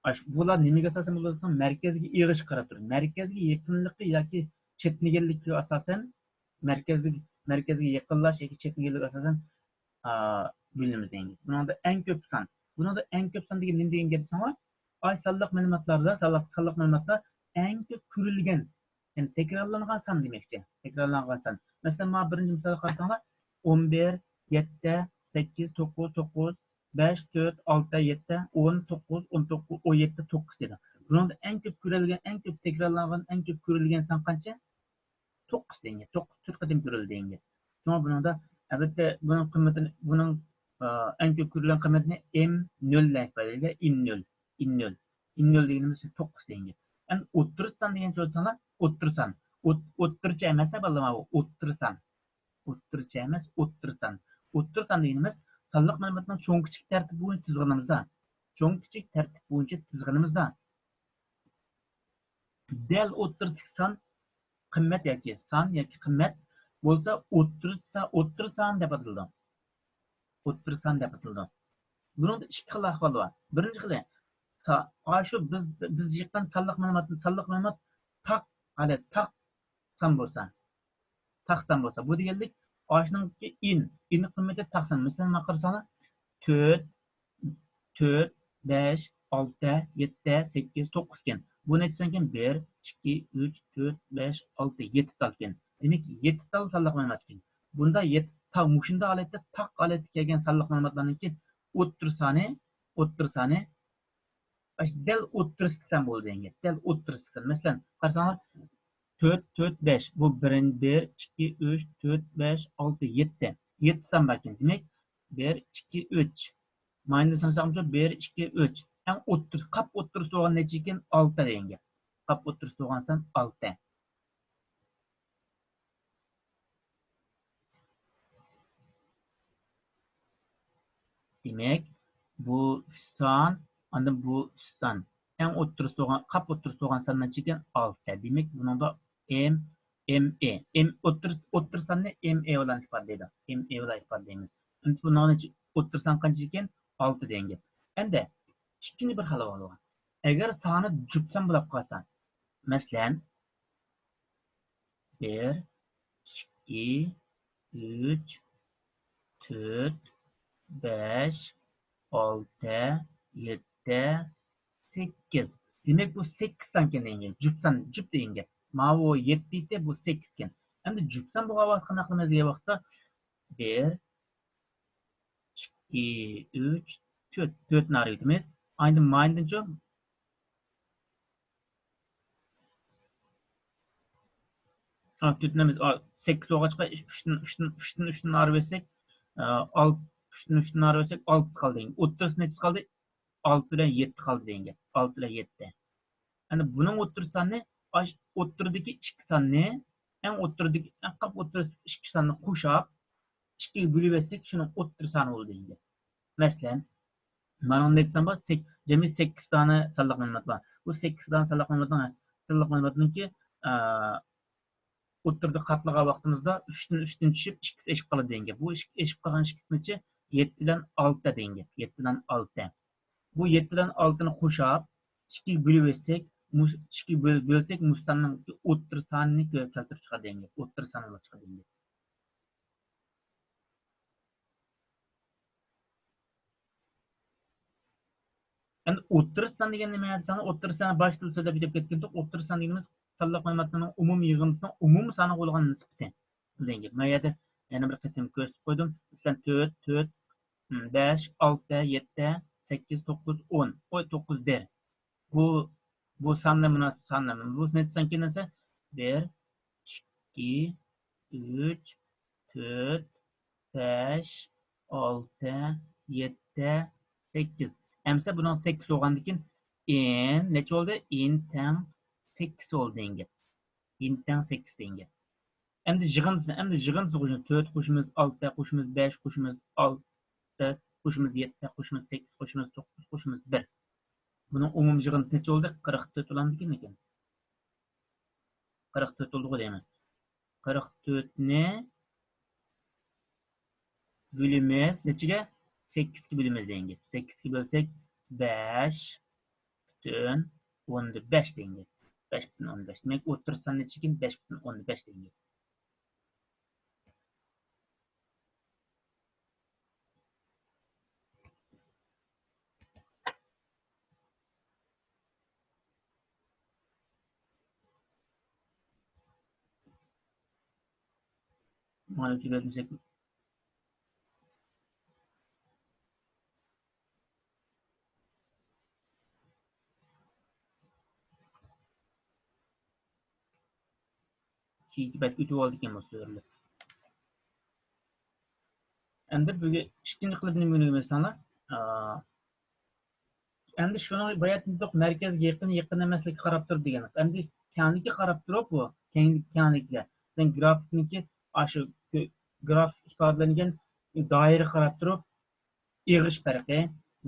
ئاش-، بۇلار نېمىگە ئاساسەن بولىدۇ؟ مەركەزگە ئېغىشقا قاراپ تۇرۇپ، مەركەزگە يېقىنلىقى ياكى چەتنىگەنلىكىگە ئاساسەن، مەركەزلىك، مەركەزگە يېقىنلاش ياكى چەتنىگەنلىكىگە ئاساسەن، ئا، بۆلىمىز دېگەن گەپ. بۇنىڭدا ئەڭ كۆپ سان. بۇنىڭدا ئەڭ كۆپ سان دېگەن نېمە دېگەن گەپ دېسەڭلار؟ ئاي سانلىق مەلۇماتلاردا، سانلىق، سانلىق مەلۇماتلار ئەڭ كۆپ كۆرۈلگەن، يەنى تەكرارلانغان سان دېمەكچى. تەكرارلانغان سان. مەسىلەن، مانا بىرىنچى مىسالغا قارىساڭلار، ئون بىر، يەتتە، سەككىز، توققۇز، توققۇز، بەش، تۆت، ئالتە، يەتتە، ئون، توققۇز، ئون توققۇز، ئون يەتتە، توققۇز دېدى. بۇنىڭدا ئەڭ كۆپ كۆرۈلگەن، ئەڭ كۆپ تەكرارلانغان، ئەڭ كۆپ كۆرۈلگەن سان قانچە؟ توققۇز دېگەن گەپ. توققۇز تۆت قېتىم كۆرۈلدى دېگەن گەپ. شۇڭا بۇنىڭدا، ئەلۋەتتە، بۇنىڭ قىممىتىنى، بۇنىڭ، ئا، ئەڭ كۆپ كۆرۈلگەن قىممىتىنى ئېم نۆل دەپ ئىپادىلەيدۇ. ئېم نۆل، ئېم نۆل، ئېم نۆل دېگىنىمىز توققۇز دېگەن گەپ. ئەمدى ئوتتۇرىچە سان دېگەن سۆز سانا، ئوتتۇرا سان. ئوت-، ئوتتۇرىچە ئەمەس، بالىلار، ئۇ ئوتتۇرا سان. ئوتتۇرىچە ئەمەس، ئوتتۇرا سان. ئوتتۇرا سان دېگىنىمىز سانلىق مەلۇماتنىڭ چوڭ كىچىك تەرتىپ بويىچە تىزغىنىمىزدا، چوڭ كىچىك تەرتىپ بويىچە تىزغىنىمىزدا، دەل ئوتتۇرىسىدىكى سان، قىممەت ياكى سان ياكى قىممەت بولسا ئوتتۇرىسى، ئوتتۇرا سان دەپ ئاتىلىدۇ. ئوتتۇرا سان دەپ ئاتىلىدۇ. بۇنىڭدا ئىككى خىل ئەھۋال بار. بىرىنچى خىلى، تا-، ئاشۇ بىز، بىز يىغقان سانلىق مەلۇمات، سانلىق مەلۇمات تاق ھالەت، تاق سان بولسا، تاق سان بولسا، بۇ دېگەنلىك ئاشۇنىڭكى ئېن، ئېن قىممىتى تاق سان. مىسالىغا قارىساڭلار، تۆت، تۆت، بەش، ئالتە، يەتتە، سەككىز، توققۇز ئىكەن. بۇ نەچچە سان ئىكەن؟ بىر، ئىككى، ئۈچ، تۆت، بەش، ئالتە، يەتتە تال ئىكەن. دېمەك، يەتتە تال سانلىق مەلۇمات ئىكەن. بۇندا يەتتە تال، مۇشۇنداق ھالەتتە، تاق ھالەتتە كەلگەن سانلىق مەلۇماتلارنىڭكى ئوتتۇرا سانى، ئوتتۇرا سانى، ئاشۇ دەل ئوتتۇرىسىدىكى سان بولىدۇ دېگەن گەپ. دەل ئوتتۇرىسىدىكى سان. مەسىلەن، قارىساڭلار، تۆت، تۆت، بەش. بۇ بىرىن-، بىر، ئىككى، ئۈچ، تۆت، بەش، ئالتە، يەتتە. يەتتە سان بار ئىكەن. دېمەك، بىر، ئىككى، ئۈچ. ماينىدا سانىساقمۇ، بىر، ئىككى، ئۈچ. ئەڭ ئوتتۇرا، قاپ ئوتتۇرىسىدا بولغان نەچچە ئىكەن؟ ئالتە دېگەن گەپ. قاپ ئوتتۇرىسىدا بولغان سان ئالتە. دېمەك، بۇ ئۈچ سان، ئاندىن بۇ ئۈچ سان. ئەڭ ئوتتۇرىسى بولغان، قاپ ئوتتۇرىسى بولغان سان نەچچە ئىكەن؟ ئالتە. دېمەك، بۇنىڭدا ئېم، ئېم ئېي. ئېم ئوتتۇرىسى، ئوتتۇرا ساننى ئېم ئېي بىلەن ئىپادىلەيدۇ. ئېم ئېي بىلەن ئىپادىلەيمىز. ئەمدى بۇنىڭ ئوتتۇرا سان قانچە ئىكەن؟ ئالتە دېگەن گەپ. ئەمدى ئىككىنچى بىر خىل ئەھۋال بار. ئەگەر سانى جۈپ سان بولاپ قالسا، مەسىلەن، بىر، ئىككى، ئۈچ، تۆت، بەش، ئالتە، يەتتە، سەككىز. دېمەك، بۇ سەككىز سانكەن دېگەن گەپ. جۈپ سان، جۈپ دېگەن گەپ. ماۋۇ يەتتە ئىدى، بۇ سەككىزكەن. ئەمدى جۈپ سان بولغان ۋاقىتتا قانداق قىلىمىز دېگەن ۋاقىتتا، بىر، ئىككى، ئۈچ، تۆت. تۆتنى ئايرىۋېتىمىز. ئاندىن مايندىنچۇ؟ ھە، تۆتنى ئايرىۋېتىمىز. ئا، سەككىز بولغاچقا، ئۈچتىن، ئۈچتىن، ئۈچتىن، ئۈچتىن ئايرىۋەتسەك، ئا، ئالتە، ئۈچتىن، ئۈچتىن ئايرىۋەتسەك، ئالتە قالدى دېگەن. ئوتتۇرىسى نەچچە قالدى؟ ئالتە بىلەن يەتتە قالدى دېگەن گەپ. ئالتە بىلەن يەتتە. ئەنە بۇنىڭ ئوتتۇرا سانى، ئاش-، ئوتتۇرىدىكى ئىككى ساننى، ئەڭ ئوتتۇرىدىكى، ئەڭ قاپ ئوتتۇرىسىدىكى ئىككى ساننى قوشاپ، ئىككىگە بۆلۈۋەتسەك، شۇنىڭ ئوتتۇرا سانى بولىدۇ دېگەن گەپ. مەسىلەن، مانا بۇنداق دېسەم بار، سەك-، جەمئىي سەككىز دانە سانلىق مەلۇمات بار. بۇ سەككىز دانە سانلىق مەلۇماتنىڭ، سانلىق مەلۇماتنىڭكى، ئا، ئوتتۇرىدا قاتلىغان ۋاقتىمىزدا ئۈچتىن، ئۈچتىن چۈشۈپ، ئىككىسى ئېشىپ قالىدۇ دېگەن گەپ. بۇ ئىش-، ئېشىپ قالغان ئىككىسى نەچچە؟ يەتتە بىلەن ئالتە دېگەن گەپ. يەتتە بىلەن ئالتە. بۇ يەتتە بىلەن ئالتىنى قوشاپ، ئىككىگە بۆلۈۋەتسەك، مۇش-، ئىككىگە بۆل-، بۆلسەك، مۇشۇ ساننىڭ ئوتتۇرا سانىنى كۆ-، كەلتۈرۈپ چىقىدۇ دېگەن گەپ. ئوتتۇرا سان بولۇپ چىقىدۇ دېگەن گەپ. ئەمدى ئوتتۇرا سان دېگەن نېمە دېسەڭلار، ئوتتۇرا سان باشتا سۆزلەپ ئۆتۈپ كەتكەنتۇق. ئوتتۇرا سان دېگىنىمىز سانلىق مەلۇماتلارنىڭ ئومۇمىي يىغىندىسىنىڭ ئومۇمىي سانىغا بولغان نىسبىتى. بۇ دېگەن گەپ. مانا يەردە يەنە بىر قېتىم كۆرسىتىپ قويدۇم. مەسىلەن، تۆت، تۆت، بەش، ئالتە، يەتتە، سەككىز، توققۇز، ئون. ئوي، توققۇز، بىر. بۇ، بۇ سانلار مۇناسىپ سانلار. بۇ نەچچە سانكەن دېسە، بىر، ئىككى، ئۈچ، تۆت، بەش، ئالتە، يەتتە، سەككىز. ئەمسە بۇنىڭ سەككىز بولغاندىكىن، ئېن نەچچە بولدى؟ ئېن تەڭ سەككىز بولدى دېگەن گەپ. ئېن تەڭ سەككىز دېگەن گەپ. ئەمدى يىغىندىسىنى، ئەمدى يىغىندىسى قوشىمىز، تۆت قوشىمىز، ئالتە قوشىمىز، بەش قوشىمىز، ئالتە قوشىمىز، يەتتە قوشىمىز، سەككىز قوشىمىز، توققۇز قوشىمىز، بىر. بۇنىڭ ئومۇمىي يىغىندىسى نەچچە بولدى؟ قىرىق تۆت بولامدىكىن لېكىن. قىرىق تۆت بولدىغۇ دەيمەن. قىرىق تۆتنى بۆلىمىز نەچچىگە؟ سەككىزگە بۆلىمىز دېگەن گەپ. سەككىزگە بۆلسەك، بەش پۈتۈن ئوندىن بەش دېگەن گەپ. بەش پۈتۈن ئوندىن بەش. دېمەك، ئوتتۇرا سان نەچچىكىن؟ بەش پۈتۈن ئوندىن بەش دېگەن گەپ. مانا تۈگەتمىسەك. كېيىنكى بەتكە ئۆتۈۋالىدىكەن بۇ سۆرىلىپ. ئەمدى بۈگۈن ئىككىنچى قىلىپ نېمە ئۆگىنىمىز دېسەڭلار؟ ئا، ئەمدى شۇنىڭ باياتىن دېدۇق، مەركەزگە يېقىن، يېقىن ئەمەسلىككە قاراپ تۇرۇپ دېگەن. ئەمدى كەڭلىككە قاراپ تۇرۇپ بۇ، كەڭلىك، كەڭلىككە. سەن گرافىكنىڭكى ئاشۇ گرافىك ئىپادىلەنگەن دائىرىگە قاراپ تۇرۇپ، ئېغىش پەرقى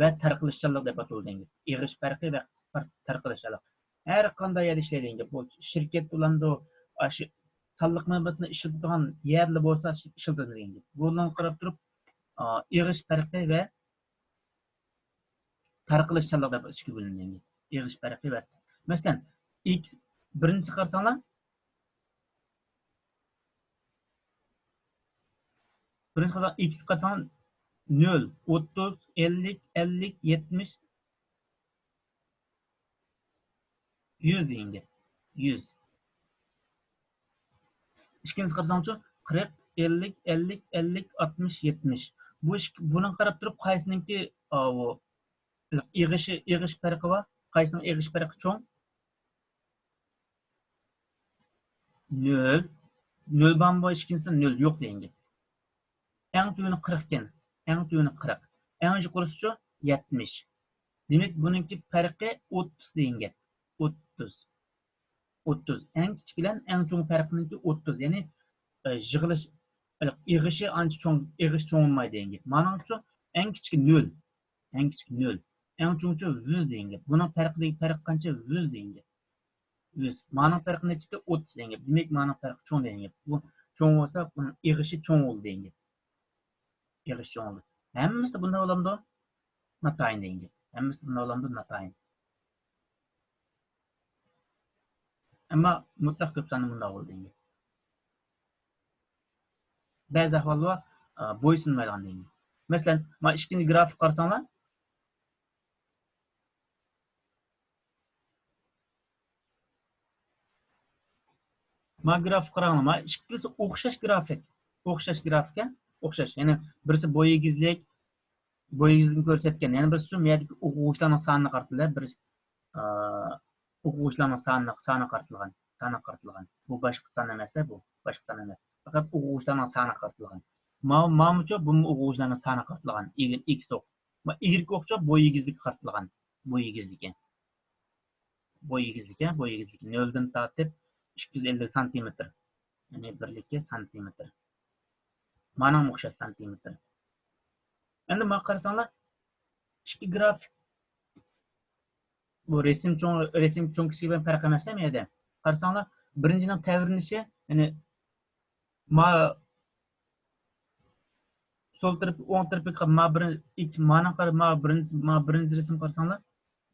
ۋە تارقىلىشچانلىق دەپ ئاتىلىدۇ دېگەن گەپ. ئېغىش پەرقى ۋە تار-، تارقىلىشچانلىق. ھەر قانداق يەردە ئىشلەيدىغان گەپ. بۇ شىركەت بولامدۇ، ئاشۇ سانلىق مەلۇماتنى ئىشلىتىدىغان يەردە بولسا ئىشلىتىدىغان گەپ. بۇنىڭغا قاراپ تۇرۇپ، ئا، ئېغىش پەرقى ۋە تارقىلىشچانلىق دەپ ئىككىگە بۆلۈنگەن گەپ. ئېغىش پەرقى ۋە، مەسىلەن، ئىكس، بىرىنچىسى قارىساڭلار، بىرىنچى قارىساڭ، ئىكس قارىساڭ، نۆل، ئوتتۇز، ئەللىك، ئەللىك، يەتمىش، يۈز دېگەن گەپ. يۈز. ئىككىنچىسى قارىساڭچۇ، قىرىق، ئەللىك، ئەللىك، ئەللىك، ئاتمىش، يەتمىش. بۇ ئىككى، بۇنىڭغا قاراپ تۇرۇپ، قايسىنىڭكى، ئاۋۇ، ئېغىشى، ئېغىش پەرقى بار؟ قايسىنىڭ ئېغىش پەرقى چوڭ؟ نۆل. نۆل بارمۇ؟ بۇ ئىككىنچىسىدە نۆل يوق دېگەن گەپ. ئەڭ تۆۋىنى قىرىق ئىكەن. ئەڭ تۆۋىنى قىرىق. ئەڭ يۇقىرىسىچۇ؟ يەتمىش. دېمەك، بۇنىڭكى پەرقى ئوتتۇز دېگەن گەپ. ئوتتۇز. ئوتتۇز. ئەڭ كىچىك بىلەن ئەڭ چوڭ پەرقىنىڭكى ئوتتۇز. يەنى، ئە، يىغىلىش، ئېغىشى ئانچە چوڭ، ئېغىش چوڭ بولمايدۇ دېگەن گەپ. مانىڭچۇ؟ ئەڭ كىچىكى نۆل. ئەڭ كىچىك نۆل. ئەڭ چوڭچە يۈز دېگەن گەپ. بۇنىڭ پەرقىدىكى پەرق قانچە؟ يۈز دېگەن گەپ. يۈز. مانىڭ پەرقى نەچچىدە؟ ئوتتۇز دېگەن گەپ. دېمەك، مانىڭ پەرقى چوڭ دېگەن گەپ. بۇ چوڭ بولسا، بۇنىڭ ئېغىشى چوڭ بولدى دېگەن گەپ. ئېغىشى چوڭ بولدى. ھەممىسىدە بۇنداق بولامدۇ؟ ناتايىن دېگەن گەپ. ھەممىسىدە بۇنداق بولامدۇ؟ ناتايىن. ئەمما مۇتلەق كۆپ ساندا بۇنداق بولدى دېگەن گەپ. بەزى ئەھۋالدا، ئا، بويسۇنمايدىغان دېگەن گەپ. مەسىلەن، مانا ئىككىنچى گرافىك قارىساڭلار، ما گرافىك قاراڭلار، ما ئىككىلىسى ئوخشاش گرافىك. ئوخشاش گرافىك، ئوخشاش. يەنى بىرسى بوي ئېگىزلىك، بوي ئېگىزلىكنى كۆرسەتكەن. يەنە بىرسى شۇ يەردىكى ئوقۇغۇچىلارنىڭ سانىنى قارىتىلدى. بىر، ئا، ئوقۇغۇچىلارنىڭ سانى، سانى قارىتىلغان. سانى قارىتىلغان. بۇ باشقا سان ئەمەس، بۇ باشقا سان ئەمەس. پەقەت ئوقۇغۇچىلارنىڭ سانى قارىتىلغان. ما، مامۇچۇ، بۇمۇ ئوقۇغۇچىلارنىڭ سانى قارىتىلغان. ئىگىر-، ئىگىرىك. ما ئىگىرىككە ئوخشاپ بوي ئېگىزلىككە قارىتىلغان. بوي ئېگىزلىكى. بوي ئېگىزلىكى، بوي ئېگىزلىكى نۆلدىن تارتىپ ئىككى يۈز ئەللىك سانتىمېتىر. يەنى بىرلىكى سانتىمېتىر. مانىڭمۇ ئوخشاش سانتىمېتىر. ئەمدى مانا قارىساڭلار، ئىككى گرافىك. بۇ رەسىم چوڭ، رەسىم چوڭ كىچىك بىلەن پەرق ئەمەس، ما يەردە. قارىساڭلار، بىرىنچىنىڭ تەۋرىنىشى، يەنى ما سول تەرەپ، ئوڭ تەرىپى، ما بىر، ئىككى، مانىڭ قارا-، ما بىرىنچى، ما بىرىنچى رەسىم قارىساڭلار،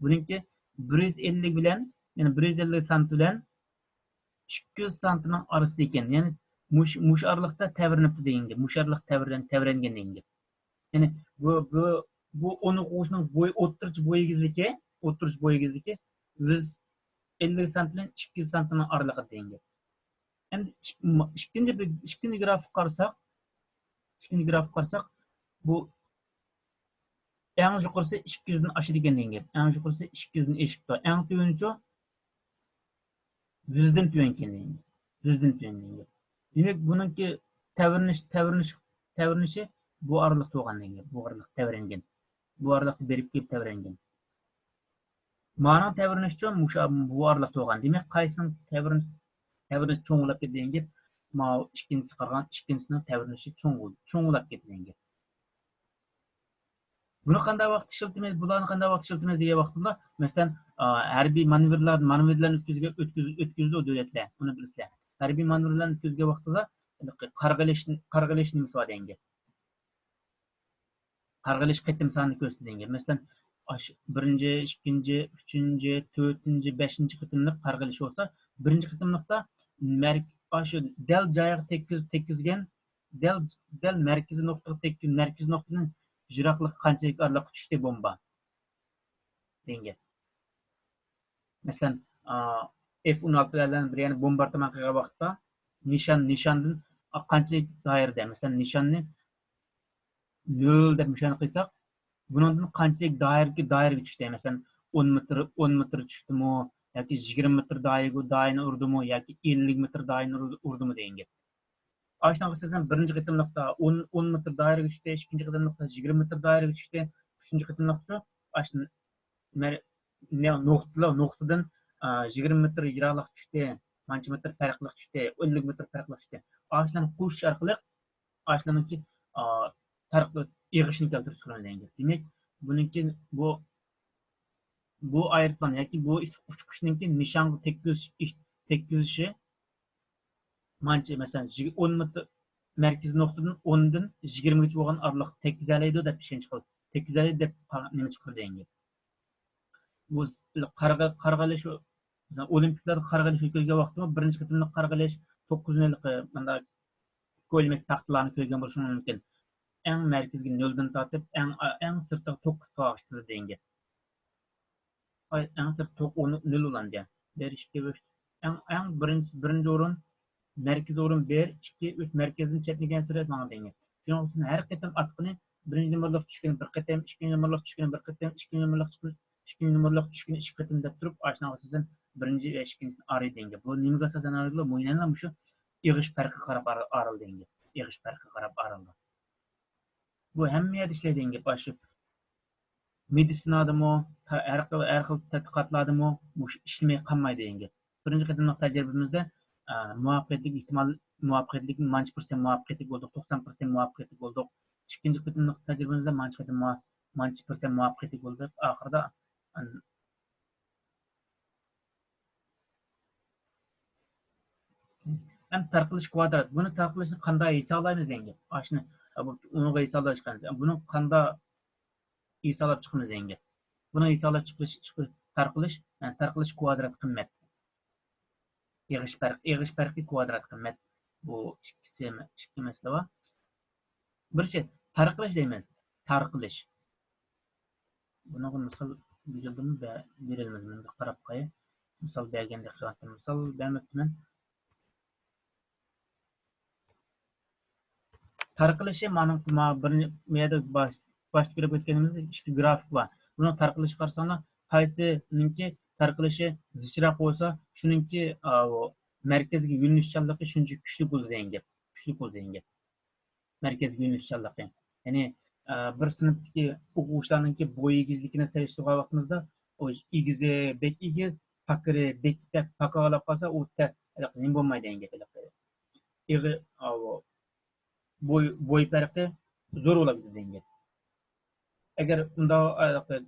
بۇنىڭكى بىر يۈز ئەللىك بىلەن، يەنى بىر يۈز ئەللىك سانتى بىلەن ئىككى يۈز سانتىنىڭ ئارىسىدا ئىكەن. يەنى مۇش-، مۇشۇ ئارىلىقتا تەۋرىنىپتۇ دېگەن گەپ. مۇشۇ ئارىلىقتا تەۋرەن-، تەۋرەنگەن دېگەن گەپ. يەنى بۇ، بۇ، بۇ ئون ئوقۇغۇچىنىڭ بويى، ئوتتۇرىچە بوي ئېگىزلىكى، ئوتتۇرىچە بوي ئېگىزلىكى يۈز ئەللىك سانتى بىلەن ئىككى يۈز سانتىنىڭ ئارىلىقىدا دېگەن گەپ. ئەمدى ئىك-، م-، ئىككىنچى بىر، ئىككىنچى گرافىك قارىساق، ئىككىنچى گرافىك قارىساق، بۇ ئەڭ يۇقىرىسى ئىككى يۈزدىن ئاشىدىكەن دېگەن گەپ. ئەڭ يۇقىرىسى ئىككى يۈزدىن ئېشىپتۇ. ئەڭ تۆۋىنىچۇ؟ يۈزدىن تۆۋەنكەن دېگەن گەپ. يۈزدىن تۆۋەن دېگەن گەپ. دېمەك، بۇنىڭكى تەۋرىنىش، تەۋرىنىش، تەۋرىنىشى بۇ ئارىلىقتا بولغان دېگەن گەپ. بۇ ئارىلىق تەۋرەنگەن. بۇ ئارىلىقتا بېرىپ كېلىپ تەۋرەنگەن. مانىڭ تەۋرىنىشىچۇ مۇشۇ، بۇ ئارىلىقتا بولغان. دېمەك، قايسىنىڭ تەۋرىنىش، تەۋرىنىشى چوڭ بولاپ كېتىدۇ دېگەن گەپ، ماۋۇ ئىككىنچىسىگە قارىغان ئىككىنچىسىنىڭ تەۋرىنىشى چوڭ بول-، چوڭ بولاپ كېتىدۇ دېگەن گەپ. بۇنى قانداق ۋاقىتتا ئىشلىتىمىز، بۇلارنى قانداق ۋاقىتتا ئىشلىتىمىز دېگەن ۋاقتىدا، مەسىلەن، ئا، ھەربىي مانېۋىرلار، مانېۋىرلارنى ئۆتكۈزگەن، ئۆتكۈز-، ئۆتكۈزىدۇ دۆلەتلەر، ئۇنى بىلىسىلەر. ھەربىي مانېۋىرلارنى ئۆتكۈزگەن ۋاقتىدا قارغا ئېلىش، قارغا ئېلىش نېمىسى بار دېگەن گەپ. قارغا ئېلىش قېتىم سانىنى كۆرسىتىدۇ دېگەن گەپ. مەسىلەن، ئاش-، بىرىنچى، ئىككىنچى، ئۈچىنچى، تۆتىنچى، بەشىنچى قېتىملىق قارغا ئېلىش بولسا، بىرىنچى قېتىملىقتا مەرك-، ئاشۇ دەل جايىغا تەگكۈز-، تەگكۈزگەن، دەل، دەل مەركىزىي نۇقتىغا تەگكۈ-، مەركىزىي نۇقتىنىڭ يىراقلىقى قانچىلىك ئارىلىققا چۈشتى بومبا دېگەن گەپ. مەسىلەن، ئا، ئېف ئون ئالتىلار بىلەن بىر يەرنى بومباردىمان قىلغان ۋاقىتتا نىشان، نىشاندىن قانچىلىك دائىرىدە، مەسىلەن، نىشاننى نۆل دەپ نىشان قىلساق، بۇنىڭدىن قانچىلىك دائىرىگە، دائىرىگە چۈشتى؟ مەسىلەن، ئون مېتىر، ئون مېتىر چۈشتىمۇ ياكى يىگىرمە مېتىر دائىرىگە، دائىرىنى ئۇردىمۇ ياكى ئەللىك مېتىر دائىرىنى ئۇردىمۇ دېگەن گەپ. ئاشۇنىڭغا سىزدىن بىرىنچى قېتىملىقتا ئون، ئون مېتىر دائىرىگە چۈشتى، ئىككىنچى قېتىملىقتا يىگىرمە مېتىر دائىرىگە چۈشتى، ئۈچىنچى قېتىملىقتا ئاشۇ مەر-، نە-، نۇقتىلىق، نۇقتىدىن، ئا، يىگىرمە مېتىر يىراقلىق چۈشتى، مانچە مېتىر پەرقلىق چۈشتى، ئەللىك مېتىر پەرقلىق چۈشتى. ئاشۇلارنى قوشۇش ئارقىلىق ئاشۇلارنىڭكى، ئا، پەرقلىق ئېغىشىنى كەلتۈرۈپ چىقىرىمىز دېگەن گەپ. دېمەك، بۇنىڭكى بۇ، بۇ ئايروپىلان ياكى بۇ ئۇچقۇچنىڭكى نىشانغا تەگكۈزۈش، تەگكۈزۈشى مانچە، مەسىلەن، يىگ-، ئون مېتىر، مەركىزىي نۇقتىدىن ئوندىن يىگىرمىگىچە بولغان ئارىلىق تەگكۈزەلەيدۇ دەپ ئىشەنچ قىل-، تەگكۈزەلەيدۇ دەپ قارا-، نېمە چىقىرىدۇ دېگەن گەپ. بۇ قارغا-، قارغا ئېلىش، ئولىمپىكلاردا قارغا ئېلىش ئۆتكۈزگەن ۋاقتىمۇ بىرىنچى قېتىملىق قارغا ئېلىش توققۇز مىللىق، مۇنداق كۆلىمەك تاختىلارنى كۆرگەن بولۇشىڭىز مۇمكىن. ئەڭ مەركىزىگە نۆلدىن تارتىپ، ئەڭ، ئەڭ سىرتىغا توققۇز قاغاچ تىزدى دېگەن گەپ. ئاي، ئەڭ سىرت توق-، ئون، نۆل بولغان دېگەن. بىر، ئىككى، ئۈچ. ئەڭ، ئەڭ بىرىنچى، بىرىنچى ئورۇن، مەركىزىي ئورۇن بىر، ئىككى، ئۈچ، مەركەزدىن چەتنىگەنسېرى ماڭا دېگەن گەپ. شۇنىڭ ئۈچۈن ھەر قېتىم ئاتقىنى بىرىنچى نومۇرلۇق چۈشكىنى بىر قېتىم، ئىككىنچى نومۇرلۇق چۈشكىنى بىر قېتىم، ئىككىنچى نومۇرلۇق چۈشكىنى، ئىككىنچى نومۇرلۇق چۈشكىنى ئىككى قېتىم دەپ تۇرۇپ، ئاشۇنىڭ ئۈستىدىن بىرىنچى ۋە ئىككىنچىسىنى ئايرى دېگەن گەپ. بۇ نېمىگە ئاساسەن ئايرىلىدۇ؟ مۇئەييەن مۇشۇ ئېغىش پەرقىگە قاراپ ئايرىلىدۇ دېگەن گەپ. ئېغىش پەرقىگە قاراپ ئايرىلىدۇ. بۇ ھەممە يەردە ئىشلەيدىغان گەپ ئاشۇ. مېدىتسىنادىمۇ، ھەر خىل، ھەر خىل تەتقىقاتلاردىمۇ مۇشۇ ئىشلىمەي قالمايدۇ دېگەن گەپ. بىرىنچى قېتىملىق تەجرىبىمىزدە، ئە، مۇۋەپپەقىيەتلىك ئېھتىمال، مۇۋەپپەقىيەتلىك مانچە پىرسەنت مۇۋەپپەقىيەتلىك بولدۇق، توقسان پىرسەنت مۇۋەپپەقىيەتلىك بولدۇق. ئىككىنچى قېتىملىق تەجرىبىمىزدە مانچە قېتىم مۇۋە-، مانچە پىرسەنت مۇۋەپپەقىيەتلىك بولدى دەپ، ئاخىرىدا ئەم، تارقىلىش كۋادرات. بۇنى تارقىلىشنى قانداق ھېسابلايمىز دېگەن گەپ. ئاشۇنى، بۇ، ئۇنىڭغا ھېسابلاش قىلىمىز. بۇنى قانداق ھېسابلاپ چىقىمىز دېگەن گەپ. بۇنى ھېسابلاپ چىقىش، چىقىش، تارقىلىش، يەنى تارقىلىش كۋادرات قىممەت. يىغىش پەرق، يىغىش پەرقى كۋادرات قىممەت. بۇ ئىككىسى، ئىككى مەسىلە بار. بىرسى تارقىلىش دەيمەن. تارقىلىش. بۇنىڭغا مىسال بېرىلدىمۇ، بە-، بېرىلمىدىمۇ؟ بىر قاراپ باقاي. مىسال بەرگەندەك قىلىۋاتىمەن. مىسال بەرمەپتىمەن. تارقىلىشى مانا، ما-، بىرىنچى، بۇ يەردە باش-، باشتا كۆرۈپ ئۆتكىنىمىز ئىككى گرافىك بار. بۇنىڭ تارقىلىشىغا قارىساڭلار، قايسىنىڭكى تارقىلىشى زىچراق بولسا، شۇنىڭكى، ئاۋۇ، مەركەزگە يۆنىلىشچانلىقى شۇنچە كۈچلۈك بولىدۇ دېگەن گەپ. كۈچلۈك بولىدۇ دېگەن گەپ. مەركەزگە يۆنىلىشچانلىقى. يەنى، ئە، بىر سىنىپتىكى ئوقۇغۇچىلارنىڭكى بوي ئېگىزلىكىنى سېلىشتۇرغان ۋاقتىمىزدا، ئۇ ئېگىزى بەك ئېگىز، پاكىرى بەك، بەك پاكا بولۇپ قالسا، ئۇ تە-، ھېلىقى نېمە بولمايدۇ دېگەن گەپ. ھېلىقى ئېغىر، ئاۋۇ، بوي، بوي پەرقى زور بولۇپ كېتىدۇ دېگەن گەپ. ئەگەر ئۇنداق،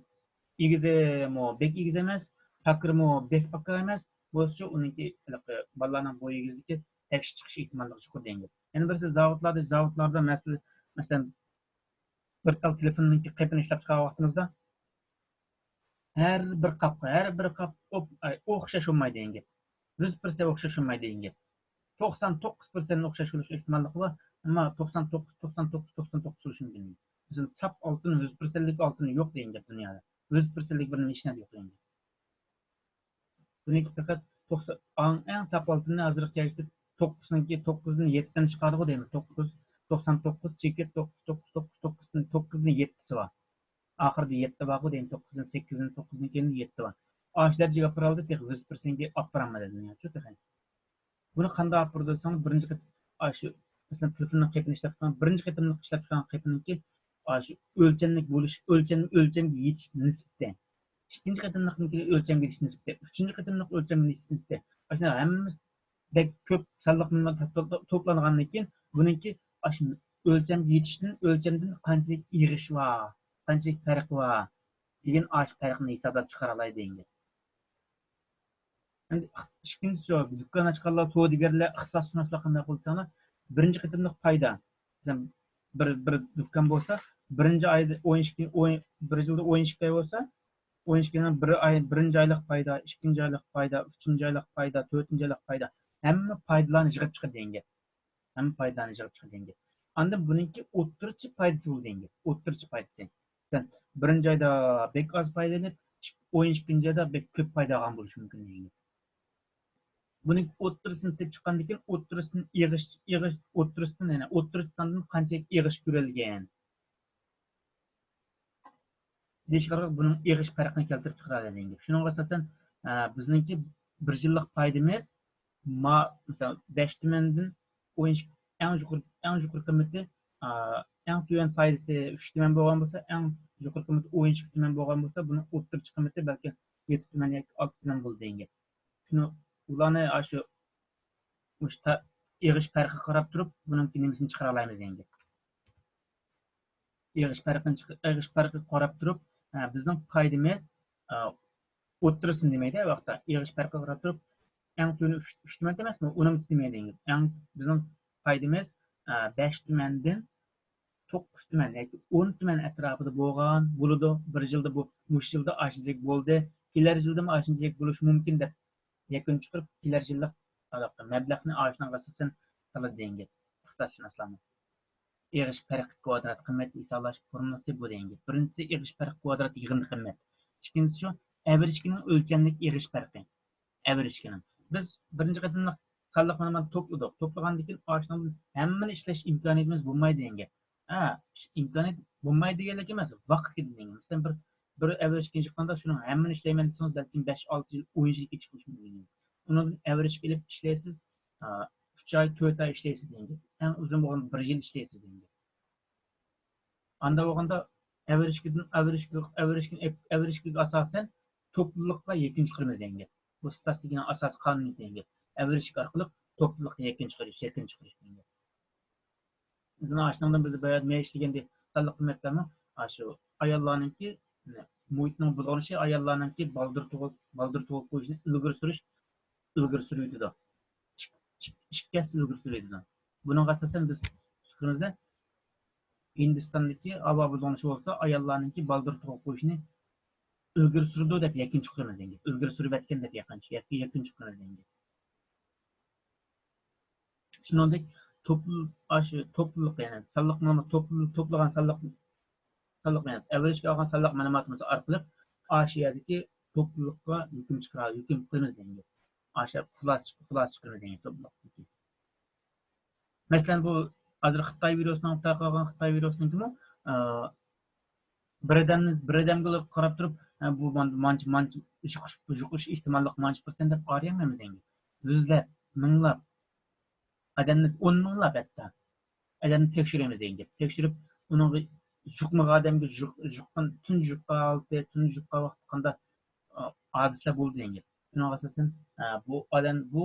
ئېگىزىمۇ بەك ئېگىز ئەمەس، پاكىرىمۇ بەك پاكا ئەمەس بولسىچۇ، ئۇنىڭكى ھېلىقى بالىلارنىڭ بوي ئېگىزلىكى تەكشى چىقىش ئېھتىماللىقى يۇقىرى دېگەن گەپ. يەنە بىرسى زاۋۇتلاردا، زاۋۇتلاردا مەسىلەن، مەسىلەن، بىر تال تېلېفوننىڭكى قېپىنى ئىشلەپ چىقارغان ۋاقتىمىزدا، ھەر بىر قاپقا، ھەر بىر قاپ ئوپ-، ئاي، ئوخشاش بولمايدۇ دېگەن گەپ. يۈز پىرسەنت ئوخشاش بولمايدۇ دېگەن گەپ. توقسان توققۇز پىرسەنت ئوخشاش بولۇش ئېھتىماللىقى بار، ئەمما توقسان توققۇز، توقسان توققۇز، توقسان توققۇز بولۇشى مۇمكىن. مەسىلەن، ساپ ئالتۇن، يۈز پىرسەنتلىك ئالتۇن يوق دېگەن گەپ دۇنيادا. يۈز پىرسەنتلىك بىر نېمە ھېچ نەرسە يوق دېگەن گەپ. بۇنىڭكى پەقەت توقسان، ئەڭ، ئەڭ ساپ ئالتۇننى ھازىرغىچە توققۇزنىڭكى، توققۇزدىن يەتتىنى چىقاردىغۇ دەيمىز. توققۇز، توقسان توققۇز، چېكىت، توققۇز، توققۇز، توققۇز، توققۇزدىن يەتتىسى بار. ئاخىرىدا يەتتە بارغۇ دەيمىز. توققۇزدىن، سەككىزدىن، توققۇزدىن كېيىن يەتتە بار. ئاشۇ دەرىجىگە ئاپىرالدى، تېخى يۈز پىرسەنتكە ئاپىرالمىدى دۇنياچۇ تېخى. بۇنى قانداق ئاپىرىدۇ دېسەڭ، بىرىنچى قېتىم، ئاشۇ، مەسىلەن، تېلېفوننىڭ قېپىنى ئىشلەپ چىققان، بىرىنچى قېتىملىق ئىشلەپ چىققان قېپىنىڭكى، ئاشۇ ئۆلچەملىك بولۇش، ئۆلچەم، ئۆلچەمگە يېتىش نىسبىتى. ئىككىنچى قېتىملىقنىڭكى ئۆلچەمگە يېتىش نىسبىتى. ئۈچىنچى قېتىملىق ئۆلچەمگە يېتىش نىسبىتى. ئاشۇ ھەممىسى بەك كۆپ سانلىق مىنىمال توپلانغاندىن كېيىن، بۇنىڭكى ئاشۇ ئۆلچەمگە يېتىشتىن، ئۆلچەمدىن قانچىلىك ئېغىشى بار، قانچىلىك پەرقى بار دېگەن ئاشۇ پەرقنى ھېسابلاپ چىقىرالايدۇ دېگەن گەپ. ئەمدى ئىككىنچىسى، دۇكان ئاچقانلار، سودىگەرلەر، ئىقتىسادشۇناسلار قانداق قىلىدۇ دېسەڭلار، بىرىنچى قېتىملىق پايدا. مەسىلەن، بىر، بىر دۇكان بولسا، بىرىنچى ئايدا ئون ئىككى، ئون، بىر يىلدا ئون ئىككى ئاي بولسا، ئون ئىككىنىڭ بىر ئاي، بىرىنچى ئايلىق پايدا، ئىككىنچى ئايلىق پايدا، ئۈچىنچى ئايلىق پايدا، تۆتىنچى ئايلىق پايدا، ھەممە پايدىلارنى يىغىپ چىقىدۇ دېگەن گەپ. ھەممە پايدىلارنى يىغىپ چىقىدۇ دېگەن گەپ. ئاندىن بۇنىڭكى ئوتتۇرىچە پايدىسى بولىدۇ دېگەن گەپ. ئوتتۇرىچە پايدىسى. مەسىلەن، بىرىنچى ئايدا بەك ئاز پايدا ئېلىپ، ئون ئىككىنچى ئايدا بەك كۆپ پايدا ئالغان بولۇشى مۇمكىن دېگەن گەپ. بۇنى ئوتتۇرىسىنى تېپىپ چىققاندىن كېيىن، ئوتتۇرىسىدىن ئېغىش، ئېغىش، ئوتتۇرىسىدىن، يەنى ئوتتۇرىسى ساندىن قانچىلىك ئېغىش كۆرۈلگەن دېيىشكە قارىغاندا، بۇنىڭ ئېغىش پەرقىنى كەلتۈرۈپ چىقىرالايدۇ دېگەن گەپ. شۇنىڭغا ئاساسەن، ئە، بىزنىڭكى بىر يىللىق پايدىمىز، ما-، مىسال، بەش تۈمەندىن ئون ئىككى، ئەڭ يۇقىرى، ئەڭ يۇقىرى قىممىتى، ئا، ئەڭ تۆۋەن پايدىسى ئۈچ تۈمەن بولغان بولسا، ئەڭ يۇقىرى قىممىتى ئون ئىككى تۈمەن بولغان بولسا، بۇنىڭ ئوتتۇرىچە قىممىتى بەلكىم يەتتە تۈمەن ياكى ئالتە تۈمەن بولىدۇ دېگەن گەپ. شۇنى، ئۇلارنى ئاشۇ، مۇشۇ تا-، ئېغىش پەرقىگە قاراپ تۇرۇپ، بۇنىڭكى نېمىسىنى چىقىرالايمىز دېگەن گەپ. ئېغىش پەرقىنى چىق-، ئېغىش پەرقىگە قاراپ تۇرۇپ، ئە، بىزنىڭ پايدىمىز، ئە، ئوتتۇرىسىنى دېمەيدۇ، ھەر ۋاقىتتا. ئېغىش پەرقىگە قاراپ تۇرۇپ، ئەڭ تۆۋىنى ئۈچ، ئۈچ تۈمەن ئەمەسمۇ؟ ئۇنىمۇ دېمەيدۇ. ئەڭ بىزنىڭ پايدىمىز، ئە، بەش تۈمەندىن توققۇز تۈمەن ياكى ئون تۈمەن ئەتراپىدا بولغان بولىدۇ. بىر يىلدا بۇ، مۇشۇ يىلدا ئاشۇنچىلىك بولدى، كېلەر يىلدىمۇ ئاشۇنچىلىك بولۇشى مۇمكىن دەپ يەكۈن چىقىرىپ، كېلەر يىللىق مەبلەغنى ئاشۇنىڭغا ئاساسەن سالىدۇ دېگەن گەپ ئىقتىسادشۇناسلارنىڭ. ئېغىش پەرقى كۋادرات قىممەت ھېسابلاش فورمۇلىسى بۇ دېگەن گەپ. بىرىنچىسى ئېغىش پەرقى كۋادرات يىغىندى قىممەت. ئىككىنچىسى شۇ ئەۋرىشكىنىڭ ئۆلچەملىك ئېغىش پەرقى. ئەۋرىشكىنىڭ. بىز بىرىنچى قېتىملىق سانلىق مىنىمالنى توپلىدۇق. توپلىغاندىن كېيىن ئاشۇنىڭدىن ھەممىنى ئىشلەش ئىمكانىيىتىمىز بولمايدۇ دېگەن گەپ. ھە، ئىمكانىيەت بولمايدۇ دېگەنلىك ئەمەس، ۋاقىت كېتىدۇ دېگەن گەپ. مەسىلەن، بىر، بىر ئەۋرىشكىنى چىققاندا شۇنىڭ ھەممىنى ئىشلەيمەن دېسىڭىز، بەلكىم بەش، ئالتە يىل، ئون يىل كېچىكىپ قېلىشى مۇمكىن. ئۇنىڭدىن ئەۋرىشكە ئېلىپ ئىشلەيسىز، ئا، ئۈچ ئاي، تۆت ئاي ئىشلەيسىز دېگەن گەپ. ئەڭ ئۇزۇن بولغان بىر يىل ئىشلەيسىز دېگەن گەپ. ئاندا بولغاندا ئەۋرىشكىدىن، ئەۋرىشكە، ئەۋرىشكىنى ئېپ-، ئەۋرىشكىگە ئاساسەن توپلۇلۇققا يەكۈن چىقىرىمىز دېگەن گەپ. بۇ ستاتىستىكىنىڭ ئاساسىي قانۇنى دېگەن گەپ. ئەۋرىشكە ئارقىلىق توپلۇلۇققا يەكۈن چىقىرىش، يەكۈن چىقىرىش دېگەن گەپ. بىزنىڭ ئاشۇنىڭدىن بىز بايا مەن ئىشلىگەندە سانلىق قىممەتلەرمۇ ئاشۇ ئاياللارنىڭكى مۇھىتنىڭ بۇلغىنىشى، ئاياللارنىڭكى بالدۇر تۇغۇپ، بالدۇر تۇغۇپ قويۇشىنى ئىلگىرى سۈرۈش، ئىلگىرى سۈرۈۋېتىدۇ. ئىككى، ئىككى ھەسسە ئىلگىرى سۈرۈۋېتىدۇ. بۇنىڭغا ئاساسەن بىز پىكرىمىزدە ھىندىستاندىكى ھاۋا بۇلغىنىشى بولسا ئاياللارنىڭكى بالدۇر تۇغۇپ قويۇشىنى ئىلگىرى سۈرىدۇ دەپ يەكۈن چىقىرىمىز دېگەن گەپ. ئىلگىرى سۈرۈۋەتكەن دەپ يەكۈن، يەكۈن چىقىرىمىز دېگەن گەپ. شۇنىڭدەك توپل-، ئاشۇ توپلۇق، يەنى سانلىق مەلۇمات توپل-، توپلىغان سانلىق، سانلىق مەلۇمات، ئەۋرىشكە ئالغان سانلىق مەلۇماتىمىز ئارقىلىق ئاشۇ يەردىكى توپلۇققا ھۆكۈم چىقىرا-، ھۆكۈم قىلىمىز دېگەن گەپ. ئاشۇ خۇلاسە چىق-، خۇلاسە چىقىرىمىز دېگەن گەپ توپلۇقتىكى. مەسىلەن، بۇ ھازىر خىتاي ۋىرۇسىنىڭ تارقالغان خىتاي ۋىرۇسىنىڭكىمۇ، ئە، بىر ئادەمنى، بىر ئادەمگە قاراپ تۇرۇپ، ئە، بۇ مان-، مانچە، مانچە يۇقۇش، يۇقۇش ئېھتىماللىقى مانچە پىرسەنت دەپ ئايرىيالمايمىز دېگەن گەپ. يۈزلەپ، مىڭلاپ ئادەمنى، ئون مىڭلاپ ھەتتا ئادەمنى تەكشۈرىمىز دېگەن گەپ. تەكشۈرۈپ، ئۇنىڭغا يۇقمىغان ئادەمگە يۇق-، يۇققان، تۇنجى يۇققان ھالىتى، تۇنجى يۇققان ۋاقتى قانداق، ئا، ھادىسىلەر بولىدۇ دېگەن گەپ. شۇنىڭغا ئاساسەن، ئا، بۇ ئادەم، بۇ،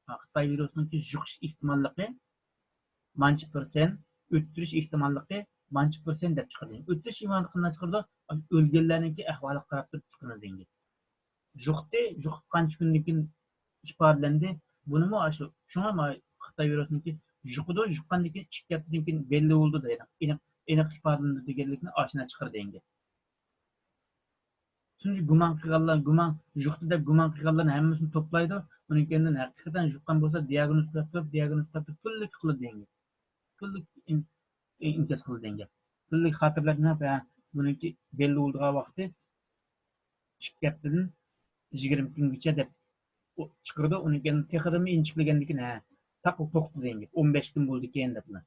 ئا، خىتاي ۋىرۇسىنىڭكى يۇقۇش ئېھتىماللىقى مانچە پىرسەنت، ئۆتتۈرۈش ئېھتىماللىقى مانچە پىرسەنت دەپ چىقىرىدۇ. ئۆتتۈرۈش ئېھتىماللىقى قانداق چىقىدۇ؟ ئۆلگەنلەرنىڭكى ئەھۋالىغا قاراپ تۇرۇپ چىقىرىمىز دېگەن گەپ. يۇقتى، يۇقۇپ قانچە كۈندىن كېيىن ئىپادىلەندى. بۇنىمۇ ئاشۇ، شۇڭا ما-، خىتاي ۋىرۇسىنىڭكى يۇقىدۇ، يۇققاندىن كېيىن ئىككى ھەپتىدىن كېيىن بەللى بولىدۇ دەيدۇ. ئېنىق، ئېنىق ئىپادىلىنىدۇ دېگەنلىكنى ئاشۇنداق چىقىرىدۇ دېگەن گەپ. شۇنچە گۇمان قىلغانلار، گۇمان، يۇقتى دەپ گۇمان قىلغانلارنىڭ ھەممىسىنى توپلايدۇ. ئۇنىڭ كەينىدىن ھەقىقەتەن يۇققان بولسا دىئاگنوز قويۇپ تۇرۇپ، دىئاگنوز قويۇپ تۇرۇپ كۈنلۈك قىلىدۇ دېگەن گەپ. كۈنلۈك ئىن-، ئىنكاس قىلىدۇ دېگەن گەپ. كۈنلۈك خاتىرىلەپ مېڭىپ، ھە، بۇنىڭكى بەللى بولىدىغان ۋاقتى ئىككى ھەپتىدىن يىگىرمە كۈنگىچە دەپ ئۇ چىقىرىدۇ. ئۇنىڭ كەينىدىن تېخىمۇ ئىنچىكىلىگەندىن كېيىن، ھە، تاق توختىدى دېگەن گەپ. ئون بەش كۈن بولىدىكەن دەپلا.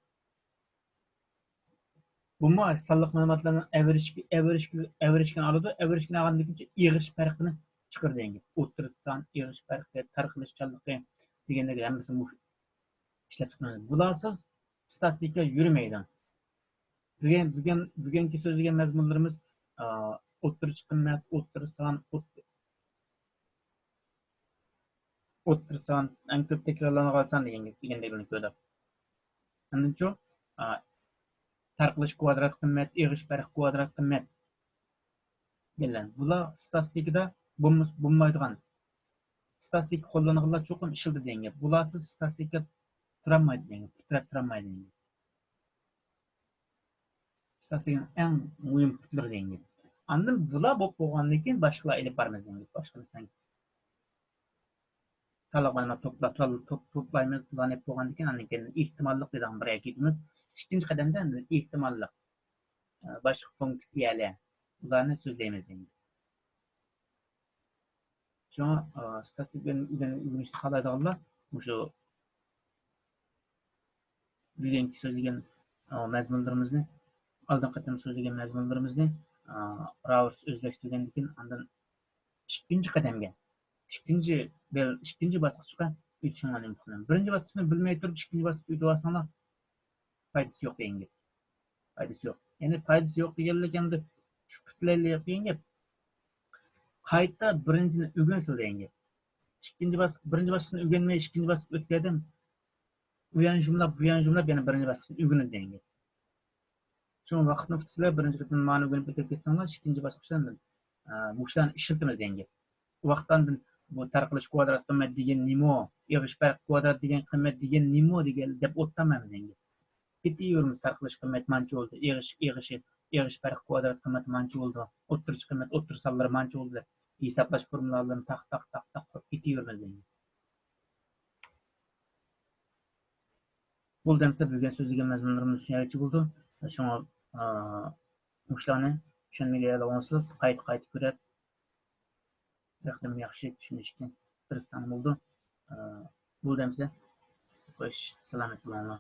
بۇمۇ سانلىق مەلۇماتلارنىڭ ئەۋرىشكە-، ئەۋرىشكە-، ئەۋرىشكىنى ئالىدۇ، ئەۋرىشكىنى ئالغاندىن كېيىن ئېغىش پەرقىنى چىقىرىدۇ دېگەن گەپ. ئوتتۇرا سان، ئېغىش پەرقى، تارقىلىشچانلىقى دېگەندەك ھەممىسى مۇشۇ ئىشلەپچىقىرىلىدۇ. بۇلارسىز ستاتىستىكا يۈرمەيدۇ. بۈگۈن، بۈگۈن، بۈگۈنكى سۆزلىگەن مەزمۇنلىرىمىز، ئا، ئوتتۇرىچە قىممەت، ئوتتۇرا سان، ئوت-، ئوتتۇرا سان، ئەڭ كۆپ تەكرارلانغان سان دېگەن گەپ، دېگەندەك بىلىنىپ كېلىدۇ. ئاندىنچۇ، ئا، تارقىلىش كۋادرات قىممەت، ئېغىش پەرق كۋادرات قىممەت. بۇلار ستاتىستىكىدا بولمىس-، بولمايدىغان، ستاتىستىكا قوللانغانلار چوقۇم ئىشلىتىدۇ دېگەن گەپ. بۇلارسىز ستاتىستىكا تۇرالمايدۇ دېگەن گەپ، پۇت تىرەپ تۇرالمايدۇ دېگەن گەپ. ستاتىستىكىنىڭ ئەڭ مۇھىم پۇتلىرى دېگەن گەپ. ئاندىن بۇلار بولۇپ بولغاندىن كېيىن باشقىلار ئېلىپ بارىمىز دېگەن گەپ. باشقا مەسىلەن، سانلىق مەلۇمات توپلا-، توپ-، توپ-، توپلايمىز، بۇلارنى ئېلىپ بولغاندىن كېيىن، ئاندىن كېيىن ئېھتىماللىق دېگەن بىر يەرگە كېتىمىز. ئىككىنچى قەدەمدە ئەمدى ئېھتىماللىق، ئە، باشقا فۇنكسىيەلەر، بۇلارنى سۆزلەيمىز دېگەن گەپ. شۇڭا، ئا، ستاتىستىكىنى ئۆگەن-، ئۆگىنىشنى خالايدىغانلار مۇشۇ بۈگۈنكى سۆزلىگەن، ئا، مەزمۇنلىرىمىزنى، ئالدىنقى قېتىم سۆزلىگەن مەزمۇنلىرىمىزنى، ئا، راۋۇرس ئۆزلەشتۈرگەندىن كېيىن ئاندىن ئىككىنچى قەدەمگە، ئىككىنچى بەل-، ئىككىنچى باسقۇچقا ئۆتۈشۈڭلارنى ئۈمىد قىلىمەن. بىرىنچى باسقۇچنى بىلمەي تۇرۇپ ئىككىنچى باسقۇچقا ئۆتۈۋالساڭلار پايدىسى يوق دېگەن گەپ. پايدىسى يوق. يەنى پايدىسى يوق دېگەنلىك ئەمدى شۇ پۈتلەيلى دېگەن گەپ. قايتا بىرىنچىنى ئۆگەنسىلە دېگەن گەپ. ئىككىنچى باس-، بىرىنچى باسقۇچنى ئۆگەنمەي ئىككىنچى باسقۇچقا ئۆتكەندىن ئۇ يەنى جۇملاپ، بۇ يەنى جۇملاپ يەنە بىرىنچى باسقۇچنى ئۆگىنىدۇ دېگەن گەپ. شۇڭا ۋاقىتنى ئۇتۇپسىلەر، بىرىنچى قېتىم مانا ئۆگىنىپ ئۆتۈپ كەتسەڭلار، ئىككىنچى باسقۇچتا ئاندىن، ئە، مۇشۇلارنى ئىشلىتىمىز دېگەن گەپ. ئۇ ۋاقىتتا ئاندىن بۇ تارقىلىش كۋادرات قىممەت دېگەن نېمە؟ ئېغىش پەرق كۋادرات دېگەن قىممەت دېگەن نېمە دېگەن دەپ ئولتۇرمايمىز دېگەن گەپ. كېتىۋېرىمىز، تارقىلىش قىممەت مانچە بولدى، ئېغىش، ئېغىشى، ئېغىش پەرق كۋادرات قىممەت مانچە بولدى، ئوتتۇرىچە قىممەت، ئوتتۇرا سانلىرى مانچە بولدى دەپ ھېسابلاش فورمۇلالىرىنى تاق، تاق، تاق، تاق قۇرۇپ كېتىۋېرىمىز دېگەن گەپ. بولدى ئەمسە بۈگۈن سۆزلىگەن مەزمۇنلىرىمىز شۇ يەرگىچە بولدى. شۇڭا، ئا، مۇشۇلارنى چۈشەنمىگەنلەر بولسا قايتا، قايتا كۆرۈپ، بىر قېتىم ياخشى چۈشىنىشكە تىرىشساڭ بولىدۇ. ئا، بولدى ئەمسە. خوش، سالامەت بولۇڭلار.